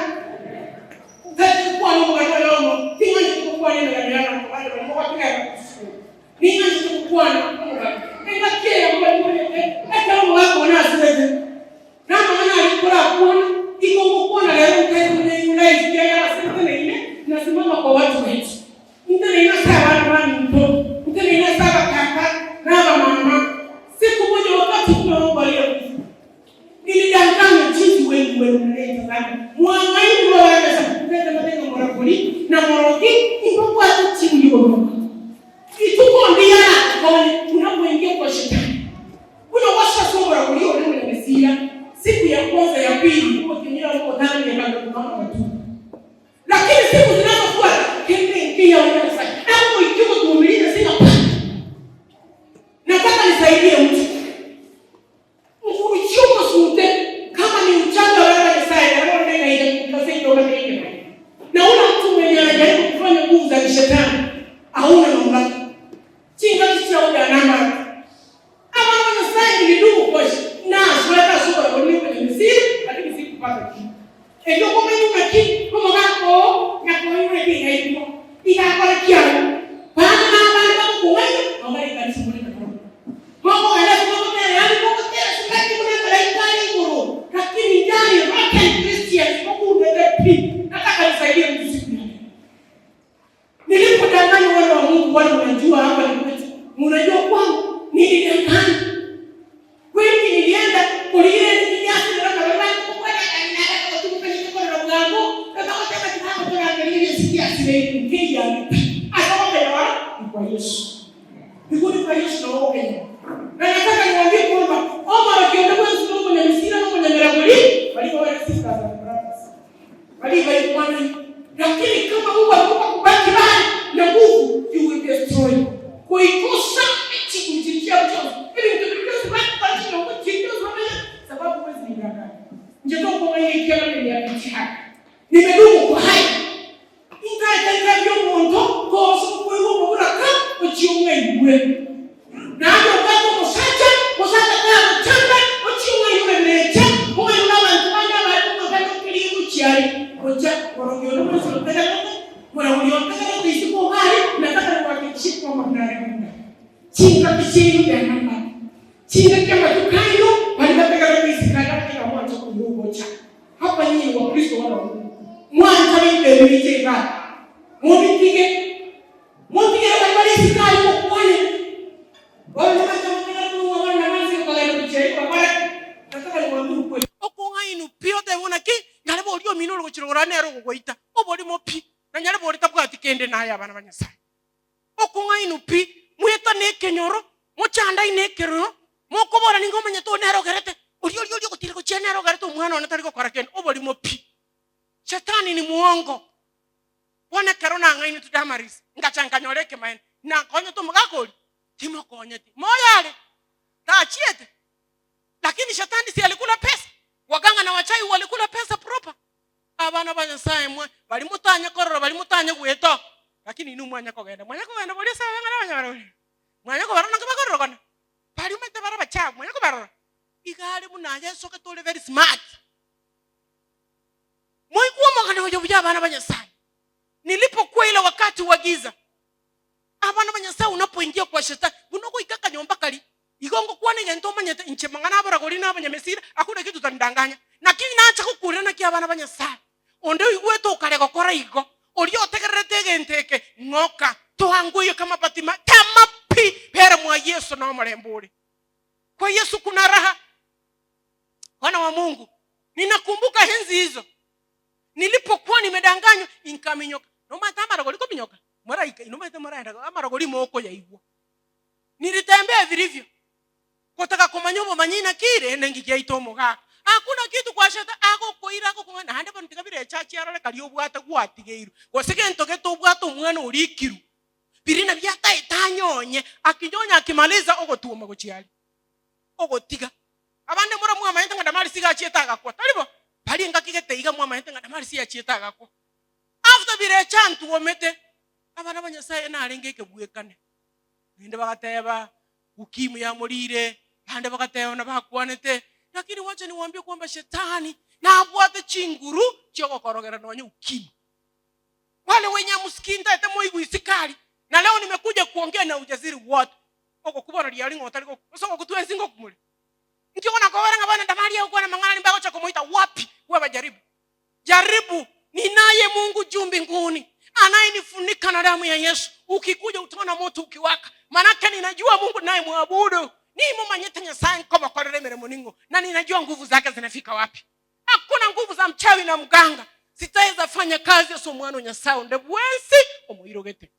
Tari gokwana omogano oyomo, ting'ancheti gokwana emegano y'abanto bande baria mogotigara gosukuma. Ning'anchete gokwana omogano. Engaki eyemo barimonyete ekero omogaka one asirete, na amang'ana aria nkorakwana, igo ngokwana rero nkaete buna enyulife yaye abasenteneine, nasimama kwa watu wetu. Nteneine ase abana baminto, nteneine ase abatata na abamama. Siku moja wakati mume wangu aliyekufa Nilidanganywa jinsi wengi wenu mnaitazama. Mwang'aini bw'abana ntete motenge morakori na moroki imbabwate chibuya oboronge. Rituko ndiya nakonye unapoingia kwa shetani. Buna gwaswa ase omorakori ore omonyamesira siku ya kwanza ya pili omokenyera omogotangia bado kunaona matunda. Lakini siku zinazofuata kende nkiya onyasaye agogoikia ogotuomeria ense ng'a pa. Nataka nisaidie mtu. Nkuruchie omosunte kama ni uchanga wewe Nyasaye na roho ndega ile kukase ndio kama ile. Na una mtu mwenye anajaribu kufanya nguvu za kishetani hauna mamlaka. Chinga chia uda namba. Ama Nyasaye ni ndugu kwa na sweta sura kwa nini kwenye misiri lakini sikupata kitu. Eyo kwa mimi na kitu kama ngako na kwa yule ki haiko. Iga akore ki agwo? Bande nabande bagokong'aina, nabo bare ekanisa more nabarabwo. Mokogenda ase mogotera, yaani mogotera singaki buna amalaika are igoro, lakini ndani rotten Christians mokundete pi. Nataka nisaidie mtu siku ya leo. Nilipodanganywa wana wa Mungu wale mnajua hapa ni kwetu. Mnajua kwangu nilidanganywa. Kweli nilienda kulire kwa Yesu. Mbinguni kwa Yesu na wao Kenya. Na nataka niwaambie kwamba Omar akiondoka Yesu mwenye misira na mwenye miragoli walikuwa wale sisters and brothers. Walikuwa lakini kama Mungu alikupa kubaki bali na nguvu, you will destroy. Kuikosa eti kujitia mchozo. Ili mtu kubaki kwa chini na kujitia sababu huwezi nidanganya. Njetoka kwa hii kiama ni ya mtihani. Nimedumu kwa hai. Ingaita byo muntu koso kwego muraka ochiumwe igwe. Nayo kako musacha, musacha kwa mchanga, ochiumwe igwe necha, kumwe na bantu banda bali kukana kilimu chiari. Ocha korogyo no muso tega mwana uliotaka kuishi kwa uhai, nataka nikuhakikishie kwamba kuna rehema. Chinga kichinu ya mama. Chinga kama tukayo, walibataka kuishi kana kila mwanzo kuyogocha. Hapa nyinyi wa Kristo wana wa Mungu. Mwanzo ni ndio ba. Mubitige. Mutige bali bali sikali kwa kwani. Wale kama tu wana manzi kwa gani kuchei kwa pale. Nataka niwaambie ukweli. Okong'ainu pi otebuna ki nyare bori omino orogochirogora nere ogogoita oborimo pi na nyare bori tabwati kende naye abana ba Nyasaye okong'ainu pi mweta na ekenyoro mochandaine ekeroro mokobora ningo omanyete oo nere ogerete oria oria oria ogotira gochia nere ogerete omwana one tari gokora kende oborimo pi. Shetani ni muongo. Bono ekero nang'ainetwe Damaris ngacha nkanyora ekemaene nakonyete omogaka oria timokonyeti moyo are tachiete lakini shetani si alikula pesa waganga na wachai walikula pesa proper abana ba Nyasaye mwe bali mutanya korora bali mutanya gweta lakini inu mwanya kogenda mwanya kogenda bori sawa ngana banyara mwanya kobarora nanga bakororokana bali umete bara bachafu mwanya kobarora igare muna Yesu ketole very smart mwikuwa mwakana hojo buja abana ba Nyasaye nilipokuwa ile wakati wa giza abana ba Nyasaye unapoingia kwa shetani unogoika kanyomba kali igongo kwane gento omanyete inche mang'ana abaragori na abanyamesira hakuna kitu utanidanganya lakini nacha gukurira naki abana ba Nyasaye onde oigwete okare gokora igo oria otegererete egento eke ng'oka toangwe kama batima kama pi pera mwa Yesu na omorembe ore kwa Yesu kuna raha. Wana wa Mungu, ninakumbuka enzi hizo nilipokuwa nimedanganywa inkaminyoka nomata amaragori kominyoka moraika inomate moraenda amaragori moko yaigwa nilitembea vilivyo kutaka kumanya obomanyi nakire nengikiaita omogaka hakuna kitu kwa sheta agokoira agokong'ana naende bono tiga bire echachi arore kari obwate gwatigeirwe gose gento gete obwate omwana orikiru biri na biataete anyonye akinyonya akimaliza ogotuoma gochiari ogotiga abande mura mwamaete ng'a Damari siga achiete agakwa taribo bari engaki gete iga mwamaete ng'a Damari siga achiete agakwa after birecha ntuomete abana ba Nyasaye narenge ekebwekane binde bagateba ukimwi yamorire bande bagateba na bakwanete lakini wacha niwaambie kwamba shetani nabwate chinguru chiogokorogera nonye ukimwi wale wenye msikinda ete moigu isikari na leo nimekuja kuongea na ujasiri wote ogokubona riari ng'otari so gokutwensi ngokumuri nkiona kowera ng'abana ndamari yako na mang'ana nimbagocha kumuita wapi wewe jaribu jaribu ninaye Mungu juu mbinguni anayenifunika na damu ya Yesu. Ukikuja utaona moto ukiwaka, manake ninajua Mungu naye muabudu nimumanyete Nyasaye nkobakorera emiremo ningo na ninajua nguvu zake zinafika wapi. Hakuna nguvu za mchawi na mganga zitaweza fanya kazi ase omwana o Nyasaye onde bwensi omoirogete.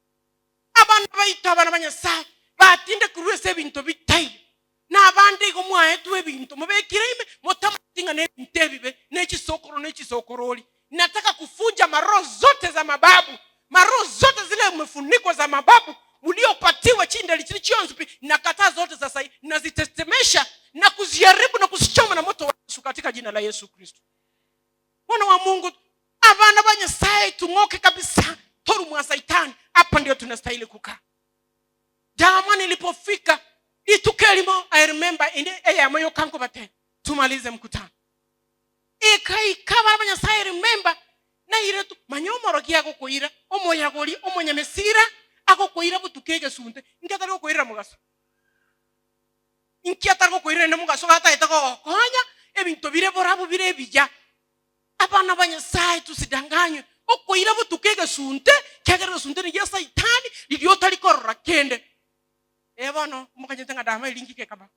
Abana baito abana ba Nyasaye batinde korwa ase ebinto bitaiyo na abande igo mwaetwe ebinto mobekire ime motamatinga na ebinto ebibe na echisokoro na echisokorori. Nataka kufunja maroho zote za mababu, maroho zote zile mmefunikwa za mababu mliopatiwa chindali chili chionzi, nakataa zote sasa hivi, nazitetemesha na kuziharibu na kuzichoma na moto wa Yesu katika jina la Yesu Kristo. Mwana wa Mungu, abana ba Nyasaye tung'oke kabisa toru mwa Saitani. Hapa ndio tunastahili kukaa. Jamani, nilipofika itukelimo, I remember inde eyamoyo kanko bate tumalize mkutano ikaikaba ba Nyasaye remember Nairetwe, manya omorokia agokoira, omoyagori, omonyamesira, agokoira botuko egesunte, inki atari gokoirera mogaso? Inki atari gokoirera rende mogaso gatagete gogokonya, ebinto bire borabu bire ebiya. Abana ba Nyasae tosidanganywe, okoira botuko egesunte, ekiagera egesunte negia Saitani, riria otari korora kende. Ee bono, mokanyete ng'a dama eria ngike ekaba.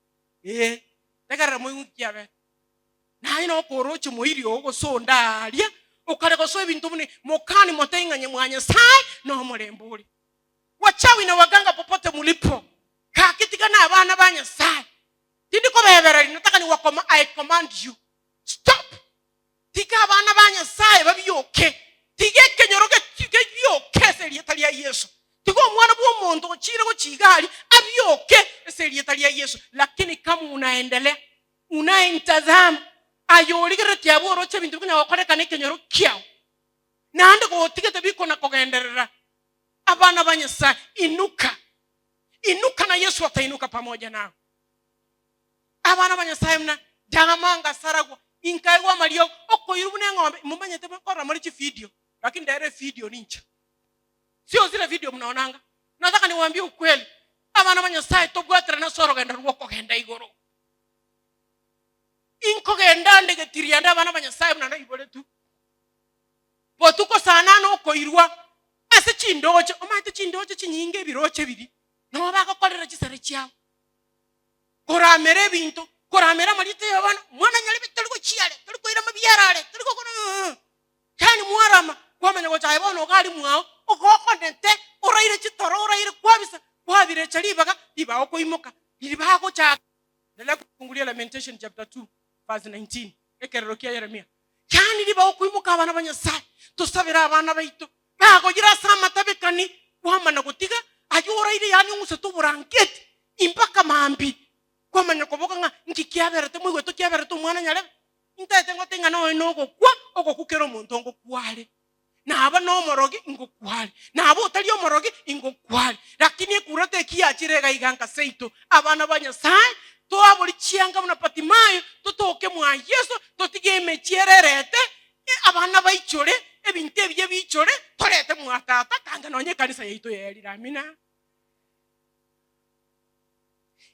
Ee, tegerera moigwe nki kiabete. Naye nokoroche moiri oo gose onde aaria, okare gosoa ebinto buna ebi, mokani motebie ng'a mwa Nyasae nomorembe ore. Wachawi na waganga popote mulipo, gaki tiga nabana ba Nyasae. Tindi kobebereria, nataka niwakoma, I command you. Stop! Tiga abana ba Nyasae babioke. Tiga ekenyoro kebioke ase erieta ria Yeso. Tiga omwana bw'omonto ochiire gochia iga aria abioke ase erieta ria Yeso. Lakini kama unaendelea, unaentazama, aye origereretie abwo oroche ebinto bikonyara gokorekana ekenyoro kiao, naende gotigete bikona kogenderera, abana ba Nyasae, inuka. Inuka na Yesu atainuka pamoja nawe. Abana ba Nyasae buna Dama ngasaragwa, inkaegwa amariogo, okoirwa buna eng'ombe. Momanyete nkorora more chividio, lakini rero evidio ninche. Sio zile video mnaonanga. Nataka niwaambie ukweli, abana ba Nyasae tobwaterane ase orogendo rw'okogenda igoro. Inkogenda nde getirianda abana ba Nyasae buna naiboretwe. Botuko saa nane okoirwa ase chindoche, omanyete chindoche chinyinge ebiroche biria, nabo bagokorera chisare chiabo. Koramera ebinto, koramera amarieta y'abana, omwana nyarebe tori gochia are, tori koira amabiara are, tori gokora uh, yaani mwarama, kwamanya gocha aye bono iga aria mwao, ogokonete, oraire chitoro, oraire kwabisa, kwabirecha ribaga, ribaga okoimoka, riria bagochaka. Endelea kufungulia Lamentation chapter 2 verse 19, ekerero kia Yeremia. Yaani ribaga okoimoka abana ba Nyasaye, tosabere abana baito, bagoyire ase amatabekani, kwamana gotiga ayio oraire yaani ong'usete oborangeti, Impaka mambia kwamanya koboka ng'a nki kiaberete moigwete kiaberete omwana nyarebe, intaete ngote ng'a nonya nogokwa, ogokwa kera omonto ngokwa are. Naba nomorogi ngokwa are, naba otari omorogi ingokwa are. Lakini ekura teki yachire iga iga nka seito, abana ba Nyasae, toabori chianga buna Batimayo, totoke mwa Yeso, totige emechie ere erete, abana baichore, ebinto ebiya biichore, torete mwa Tata, kanga nonya ekanisa yaito yaerire. Amina.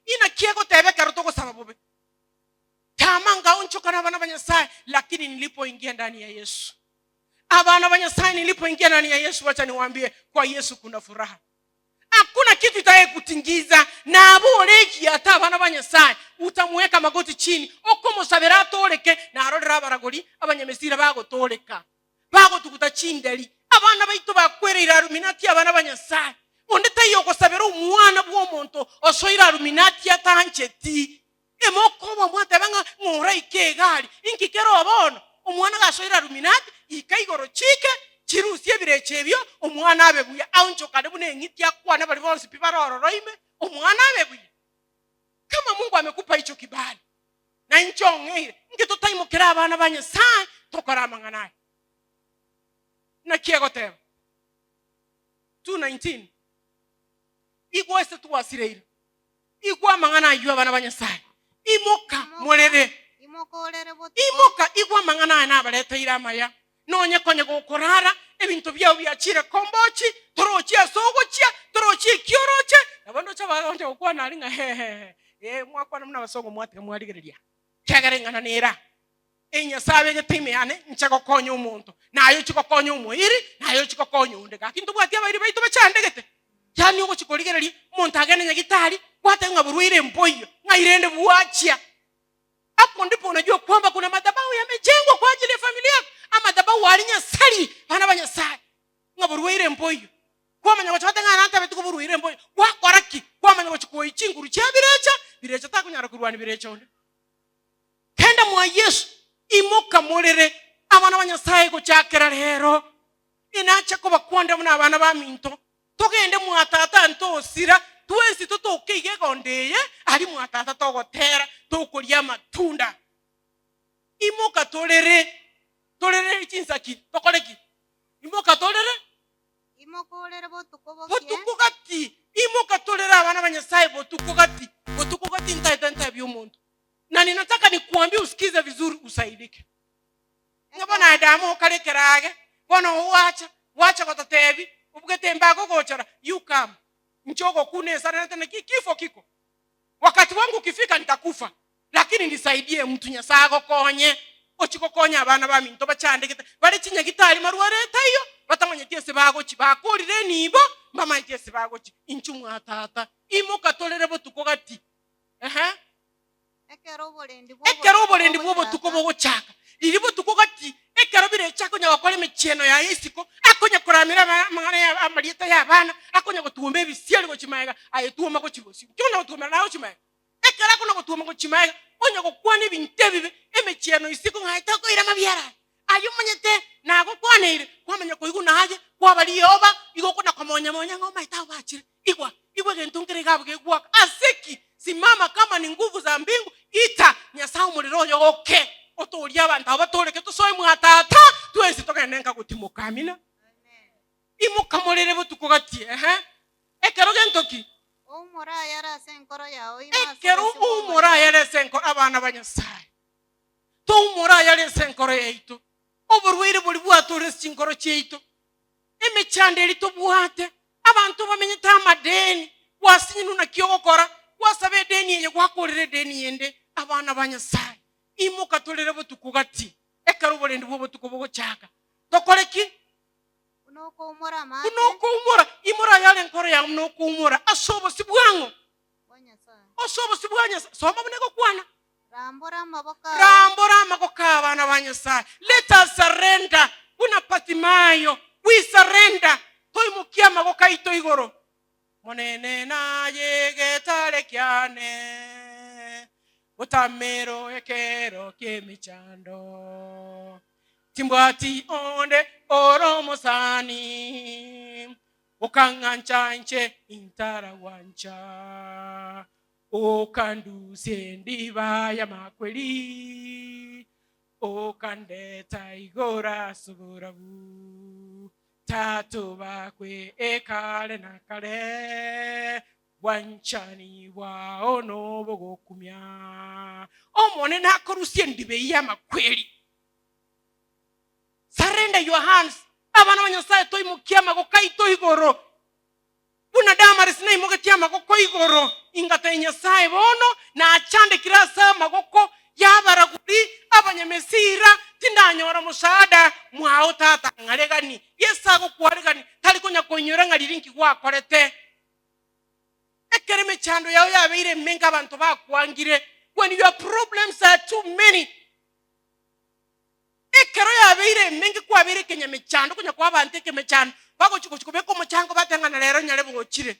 Inaki egoteba ekero togosaba bobe? Tama ngaonchoka nabana ba Nyasaye, lakini nilipoingia ndani ya Yesu. Abana ba Nyasaye, nilipoingia ndani ya Yesu, wacha niwaambie, kwa Yesu kuna furaha. Hakuna kitu itayekutingiza. Nabo oregie ata abana ba Nyasaye, utamuweka magoti chini, okomosabera atoreke, narorere abaragori, abanyamesira bagotoreka. Bagotuguta chinderi, abana baito bakwereire Aluminati abana ba Nyasae. Onde taiyo ogosabera omwana bw'omonto osoire Aluminati atancheti. Emokoba mwateba ng'a ng'oraike egari, inki kere oo bono? Omwana gasoire Aluminati, ika igoro chike, chirusie ebirecha ebio, omwana abe buya, aonchokane buna eng'iti akwane baria bonsi pi bare ororo ime, omwana abe buya. Kama Mungu amekupa hicho kibali, na inche ong'eire, inki totaimokere abana ba Nyasae tokore amang'ana aya? Naki egoteba 2:19, Igwa ase twasireire, igwa amang'ana ayio abana ba Nyasae, imoka morere, Imoka orere botuko. imoka igwa amang'ana aya nabareteire amaya, Nonye konya gokorara, ebinto biao biachire kombochi, torochi ase ogochia, torochi eki oroche. Nabo ndoche abaoncha gokwana aria ng'a hehehe, ee mwakwana buna abasongo mwatiga mwarigereria, ekiagera eng'ana nere aa. Ee Nyasae abegete ime yane inche gokonya omonto, na aye ochie gokonya omoiri, na aye ochie gokonya onde. Gaki ntobwati abairi baito bachandegete? Yaani ogochia korigereria omonto agende nyagitari, gwateba ng'a borwaire mboiyo, ng'ai rende bwachia? Hapo ndipo unajua kwamba kuna madhabahu yamejengwa kwa ajili ya familia yako, amadhabahu aria Nyasari bana ba Nyasaye ng'a borwaire mboiyo. Kwamanya gocha gote ng'a nantabeti koborwaire mboiyo, gwakora ki? Kwamanya gochia koyia chinguru chia birecha, birecha takonyara korwania birecha onde. Genda mwa Yesu, imoka morere abana ba Nyasaye gochakera rero. Inache kobakwanera buna abana baminto, Togende mwa tata ntosira, twensi totoke iga egondo eye, aria mwa tata togotera, tokoria amatunda. Imoka torere, torere chinsaki, tokore ki? Imoka torere. Imoka orere botuko bokie. Botuko gati, imoka torere abana ba Nyasaye botuko gati, botuko gati ntaete ntebie omonto. Na ninataka nikuambie usikize vizuri usaidike. Ng'a bono aye damu okare ekerage. Bono gwacha, gwacha gototebi, obugete embaga ogochora, you come. Inche ogokuna esara naki kifo kiko. Wakati wangu ukifika nitakufa, lakini nisaidie mtu Nyasae agokonye, ochie gokonya abana baminto bachandegete, bare chinyagitari marware taiyo, batamanyeti ase bagochia, bakorire enibo, mbamaeti ase bagochia. Inchuo mwa tata, imoka torere botuko gati. Ehe. Ekero oborendi Ekero oborendi bw'obotuko bogochaka, riria botuko gati, ekero birecha akonya gokora emechieno yaye isiko, akonya koramera amang'ana ya amarieta y'abana, akonya gotuoma ebisieri gochia magega, aye tuoma gochia bosio. Nki onya gotuomera naye gochia magega? Ekero akonya gotuoma gochia magega, onya gokwana ebinto ebibe, emechieno isiko ng'a aye tokoira mabiara aya. Aye omanyete nagokwaneire, kwamanya koigwa naye, kwaba rioba, igo okona komonya monya ng'a omanyete abwo bachire. Igwa, igwa egento nkere iga abwo gegoaka. Ase ki? Simama kama ni nguvu za mbingu, ita Nyasae omorero oyo oke, otoorie abanto aba batoreke tosoe mwa Tata, twensi togende nka gotimoka. Amina. Imoka morere botuko gati, ehe, ekero gento ki? Oumore ayare ase enkoro yao ime ase Ekero obosio bw'Omonene. oumore ayare ase enkoro, abana ba Nyasae, toumore ayare ase enkoro yaito, oborwaire boria bwatore ase chinkoro chiaito, Emechando eria tobwate, abanto bamenyete amadeni, gwasinyinwe naki ogokora, gwasaba edeni eye gwakorera edeni ende, abana ba Nyasae, imoka torere botuko gati, ekero oborendi bw'obotuko bogochaka. Tokore ki? Buna okoumora amache. Buna okoumora, imora ayare enkoro yao buna okoumora ase obosio bwang'o? Bwa Nyasae. Ase obosio bwa Nyasae. Soma buna egokwana. Rambora amaboko ao. Rambora amaboko abana ba Nyasae. Let us surrender buna Bartimayo. We surrender. Toimokie amaboko aito igoro. Monene naye egetare kiane, botamero ekero ki'emechando. Timbwati onde ore omosani, okang'ancha inche intaragwancha. Okandusia endiba y'amakweri, okandeta igoro ase oborabu. Tatobakwe ekare na kare, bwanchani bwao nobogokumia. Omonene akorusia endiba eyio y'amakweri. Surrender your hands. Abana ba Nyasae toimokie amagoko aito igoro. Buna Damaris naimogetie amagoko igoro, ingatebia Nyasae, Bono nachandekire ase amagoko y'abaragori abanyamesira, tindanyora mosaada mwao tata ng'aregani. Yeso agokwaregani, tari konya koinyora ng'a riria inki gwakorete. Ekero emechando yao yabeire emenge abanto bakwangire, when your problems are too many, Ekero yabeire emenge kwabeire ekenyamechando, konya koa abanto ekemechando, bagochia gochia kobeka omochango bateba ng'a na rero nyare bogochire.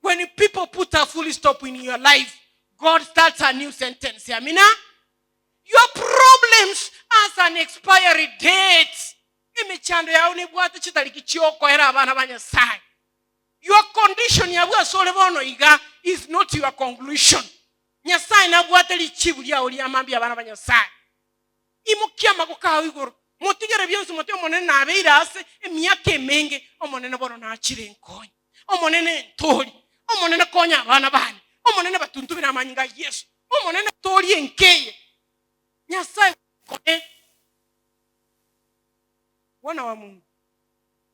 When people put a full stop in your life, God starts a new sentence. Amina. Your problems has an expiry date. Emechando yao nebwate chitariki chiokoera abana ba Nyasaye. Your condition yabwo ase ore bono iga is not your conclusion. Nyasaye nabwate richibu riao ria mambia abana ba Nyasaye. Imokia amaboko ao igoro, motigere bionsi mote Omonene nabeire aase emiaka emenge, Omonene bono nachire nkonye. Omonene ntorie, Omonene konya abana bane, Omonene batuntubere amanyinga a Yeso, Omonene torie enka eye. Nyasae konye. Wana wa Mungu,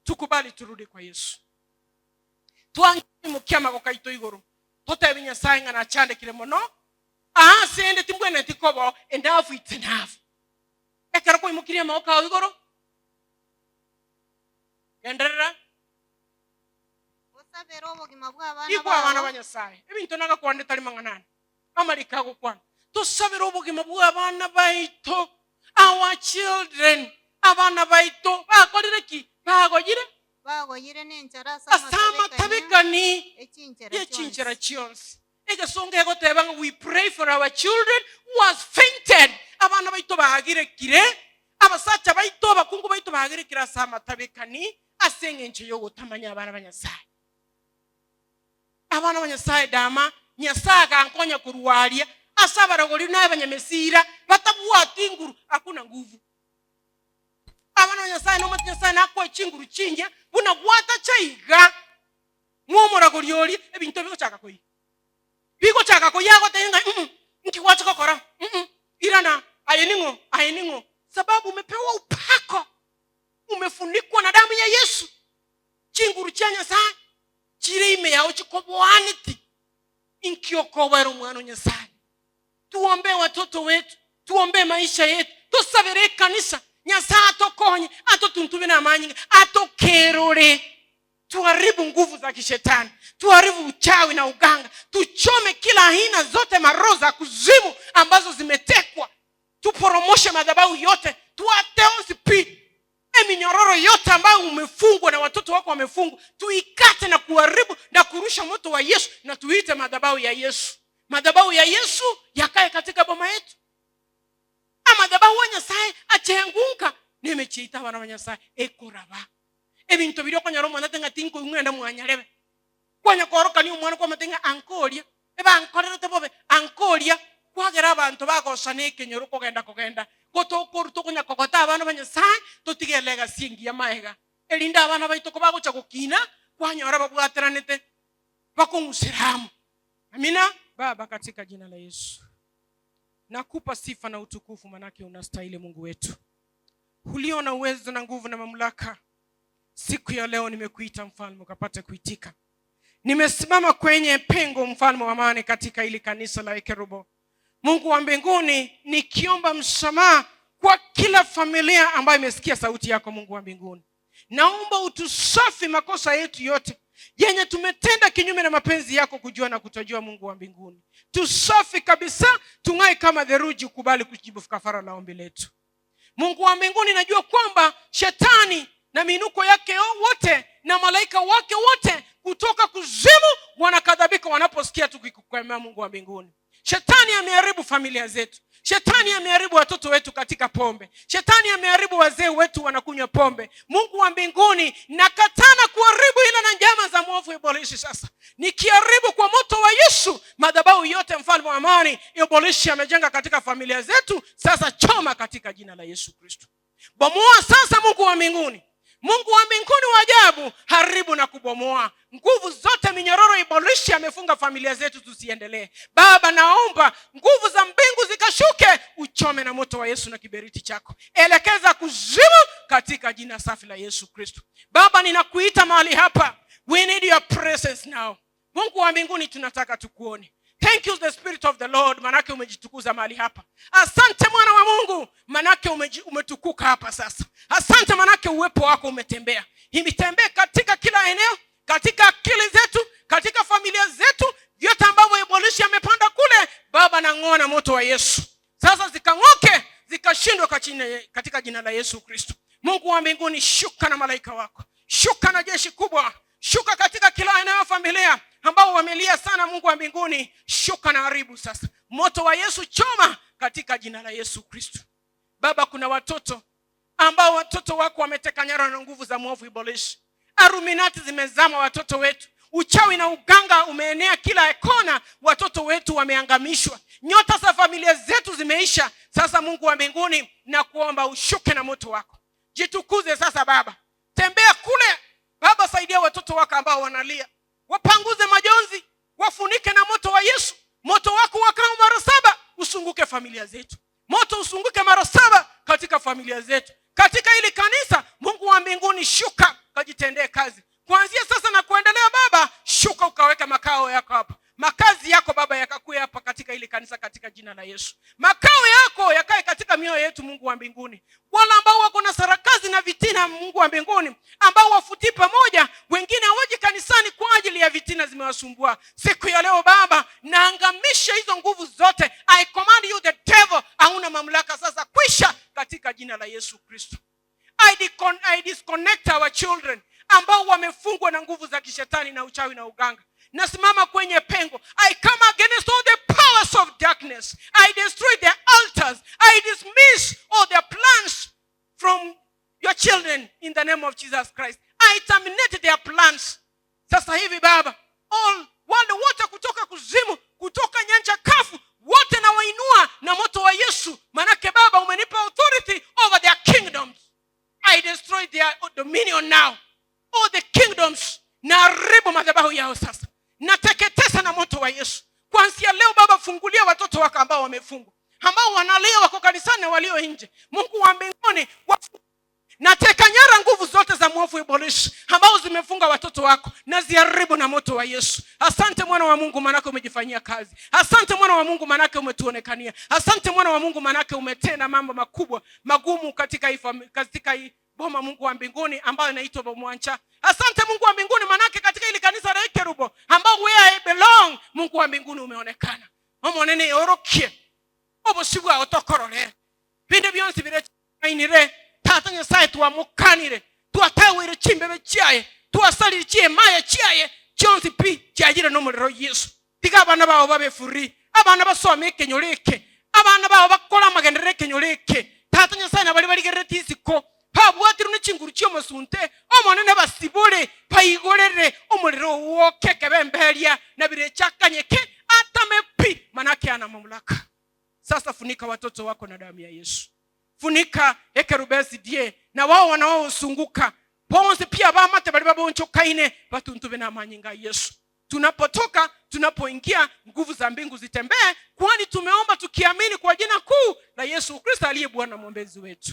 tukubali turudi kwa Yesu. Twange koimokia amaboko aito igoro, totebie Nyasae ng'a nachandekire mono, Aa ase ende timbwenereti koba enough it's enough. Ekero kwaimokirie amaboko ao igoro, genderera. Osabere obogima bw'abana Igwa abana bao. ba Nyasae, ebinto nagakwanire tari mang'ana ane, amariko agokwana. Tosabere obogima bw'abana baito, our children, abana baito bakorire ki? Bagoyire Bagoyire nenchara ase ase amatabekania amatabekani e chinchera ye chinchera chionsi. chionsi. Egesongo egoteba ng'a we pray for our children who has fainted, abana baito bagirekire, abasacha baito, abakungu baito bagirekire ase amatabekani ase eng'encho y'ogotamanya abana ba Nyasae. Abana ba Nyasae dama, Nyasae agankonya korwa aria ase abaragori na abanyamesira batabwati nguru, hakuna nguvu. Abana ba Nyasae nomanyete Nyasae nakoe chinguru chingiya buna gwatacha iga. Ng'omoragori oria ebinto bigochaka koyia. Bigochaka koyia agotebia ng'a mm nki gwacha gokora mm irana aye ning'o aye ning'o sababu umepewa upako. Umefunikwa na damu ya Yesu. Chinguru chia Nyasae chire ime yao chikoboaneti. Inki okoboera omwana o Nyasae? Tuombee watoto wetu, tuombee maisha yetu, tosabere ekanisa, Nyasae atokonye, atotuntube namanyinga, atokerore, tuharibu nguvu za kishetani, tuharibu uchawi na uganga, tuchome kila aina zote maroho za kuzimu ambazo zimetekwa, tuporomoshe madhabahu yote, tuateosi pi eminyororo yote ambayo umefungwa na watoto wako wamefungwa, tuikate na kuharibu na kurusha moto wa Yesu, na tuite madhabahu ya Yesu. Madhabahu ya Yesu yakae katika boma yetu. Amadhabahu wa Nyasaye achengunka nemechiita abana ba Nyasaye ekoraba ebinto biria okonyora omwana ate ng'a tinkoigwa ng'ende mwanyarebe. Kwanya koorokania omwana kwamate ng'a ankoria, ebankorerete bobe, ankoria, kwagera abanto bagosana ekenyoro kogenda kogenda, gotokoru tokonya kogota abana ba Nyasaye, totige elegacy engiya maega, erinde abana baito kobagocha gokina, kwanyora babwateranete bakong'usera amo. Amina. Baba, katika jina la Yesu nakupa sifa na utukufu, manake unastahili Mungu wetu, ulio na uwezo na nguvu na mamlaka. Siku ya leo nimekuita mfalme, ukapate kuitika. Nimesimama kwenye pengo, mfalme wa amani, katika hili kanisa la Ekerubo. Mungu wa mbinguni, nikiomba msamaha kwa kila familia ambayo imesikia sauti yako. Mungu wa mbinguni, naomba utusafi makosa yetu yote yenye tumetenda kinyume na mapenzi yako, kujua na kutojua. Mungu wa mbinguni, tusafi kabisa, tung'ae kama theluji, ukubali kujibu kafara la ombi letu. Mungu wa mbinguni, najua kwamba shetani na miinuko yake wote na malaika wake wote kutoka kuzimu wanakadhabika wanaposikia tukikukemea. Mungu wa mbinguni, shetani ameharibu familia zetu, shetani ameharibu watoto wetu katika pombe, shetani ameharibu wazee wetu wanakunywa pombe. Mungu wa mbinguni, nakatana kuharibu ila na njama za mwovu ibilisi. Sasa nikiharibu kwa moto wa Yesu madhabahu yote, mfalme wa amani, ibilisi amejenga katika familia zetu, sasa choma katika jina la Yesu Kristo. Bomoa sasa, Mungu wa mbinguni, Mungu wa mbinguni wa ajabu, haribu na kubomoa nguvu zote, minyororo ibilisi amefunga familia zetu tusiendelee. Baba, naomba nguvu za mbingu zikashuke, uchome na moto wa Yesu na kiberiti chako, elekeza kuzimu katika jina safi la Yesu Kristo. Baba, ninakuita mahali hapa, we need your presence now. Mungu wa mbinguni, tunataka tukuone. Thank you the Spirit of the Lord, manake umejitukuza mahali hapa. Asante mwana wa Mungu, manake umetukuka hapa sasa. Asante manake uwepo wako umetembea, imetembea katika kila eneo, katika akili zetu, katika familia zetu, vyote ambavyo ibilisi amepanda kule, Baba nang'oa na moto wa Yesu. Sasa zikang'oke, zikashindwa katika jina la Yesu Kristo. Mungu wa mbinguni, shuka na malaika wako, shuka na jeshi kubwa, shuka katika kila eneo ya familia ambao wamelia sana. Mungu wa mbinguni, shuka na haribu sasa, moto wa Yesu choma katika jina la Yesu Kristo. Baba, kuna watoto ambao watoto wako wameteka nyara na nguvu za mwovu ibilisi. Aruminati zimezama watoto wetu, uchawi na uganga umeenea kila kona, watoto wetu wameangamishwa, nyota za familia zetu zimeisha. Sasa Mungu wa mbinguni, na kuomba ushuke na moto wako, jitukuze sasa Baba, tembea kule Baba, saidia watoto wako ambao wanalia, wapanguze majonzi, wafunike na moto wa Yesu. Moto wako wakao mara saba usunguke familia zetu, moto usunguke mara saba katika familia zetu, katika hili kanisa. Mungu wa mbinguni, shuka kajitendee kazi kuanzia sasa na kuendelea. Baba, shuka ukaweka makao yako hapa, makazi yako Baba yakakue hapa katika hili kanisa, katika jina la Yesu. Makao yako yakae katika mioyo yetu, Mungu wa mbinguni. Wale ambao wako na sarakazi na vitina, Mungu wa mbinguni, ambao wafutii pamoja, wengine hawaji kanisani kwa ajili ya vitina zimewasumbua. Siku ya leo Baba, naangamisha hizo nguvu zote. I command you the devil, hauna mamlaka sasa, kwisha katika jina la Yesu Kristo. I disconnect our children ambao wamefungwa na nguvu za kishetani na uchawi na uganga. Nasimama kwenye pengo. I come against all the powers of darkness. I destroy their altars. I dismiss all their plans from your children in the name of Jesus Christ. I terminate their plans. Sasa hivi Baba, all wale wote kutoka kuzimu, kutoka nyanja kafu, wote nawainua na moto wa Yesu. Manake Baba umenipa authority over their kingdoms. I destroy their dominion now. All the kingdoms, naharibu madhabahu yao sasa, nateketeza na moto wa Yesu. Kuanzia leo Baba, fungulia watoto wako ambao wamefungwa, ambao wanalia, wako kanisani na walio nje. Mungu wa mbinguni, Nateka nyara nguvu zote za mwovu Ibilisi ambao zimefunga watoto wako na ziharibu na moto wa Yesu. Asante mwana wa Mungu, manake umejifanyia kazi. Asante mwana wa Mungu, manake umetuonekania. Asante mwana wa Mungu, manake umetenda mambo makubwa magumu katika hii katika hii boma, Mungu wa mbinguni, ambayo inaitwa Bomwancha. Asante Mungu wa mbinguni, manake katika ili kanisa la Ikerubo ambao where I belong, Mungu wa mbinguni umeonekana. Omonene orokie obosi bwao tokorore binde bionsi birechainire. Tata Nyasaye, twamokanire, twatagwire chimbebe chiaye, twasarire chiemaya chiaye chionsi pi chiagire nomorero Yesu. Tiga abana bao babe free, abana basome ekenyoro eke, abana bao bakore amagenderero ekenyoro eke. Tata Nyasaye, nabari barigerereti isiko babwatirwe ne chinguru chi'omosunte, Omonene basibore, baigorere omorero owoke ekebemberia na birecha akanyeke atame pi, manake ana mamlaka. Sasa funika watoto wako na damu ya Yesu. Funika ekerubesi die na wao wanaosunguka bonse pia bamate bali babonchokaine batuntube na manyinga Yesu. Tunapotoka, tunapoingia, nguvu za mbingu zitembee, kwani tumeomba tukiamini kwa jina kuu la Yesu Kristo aliye Bwana mwombezi wetu.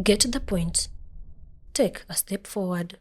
Get the point. Take a step forward.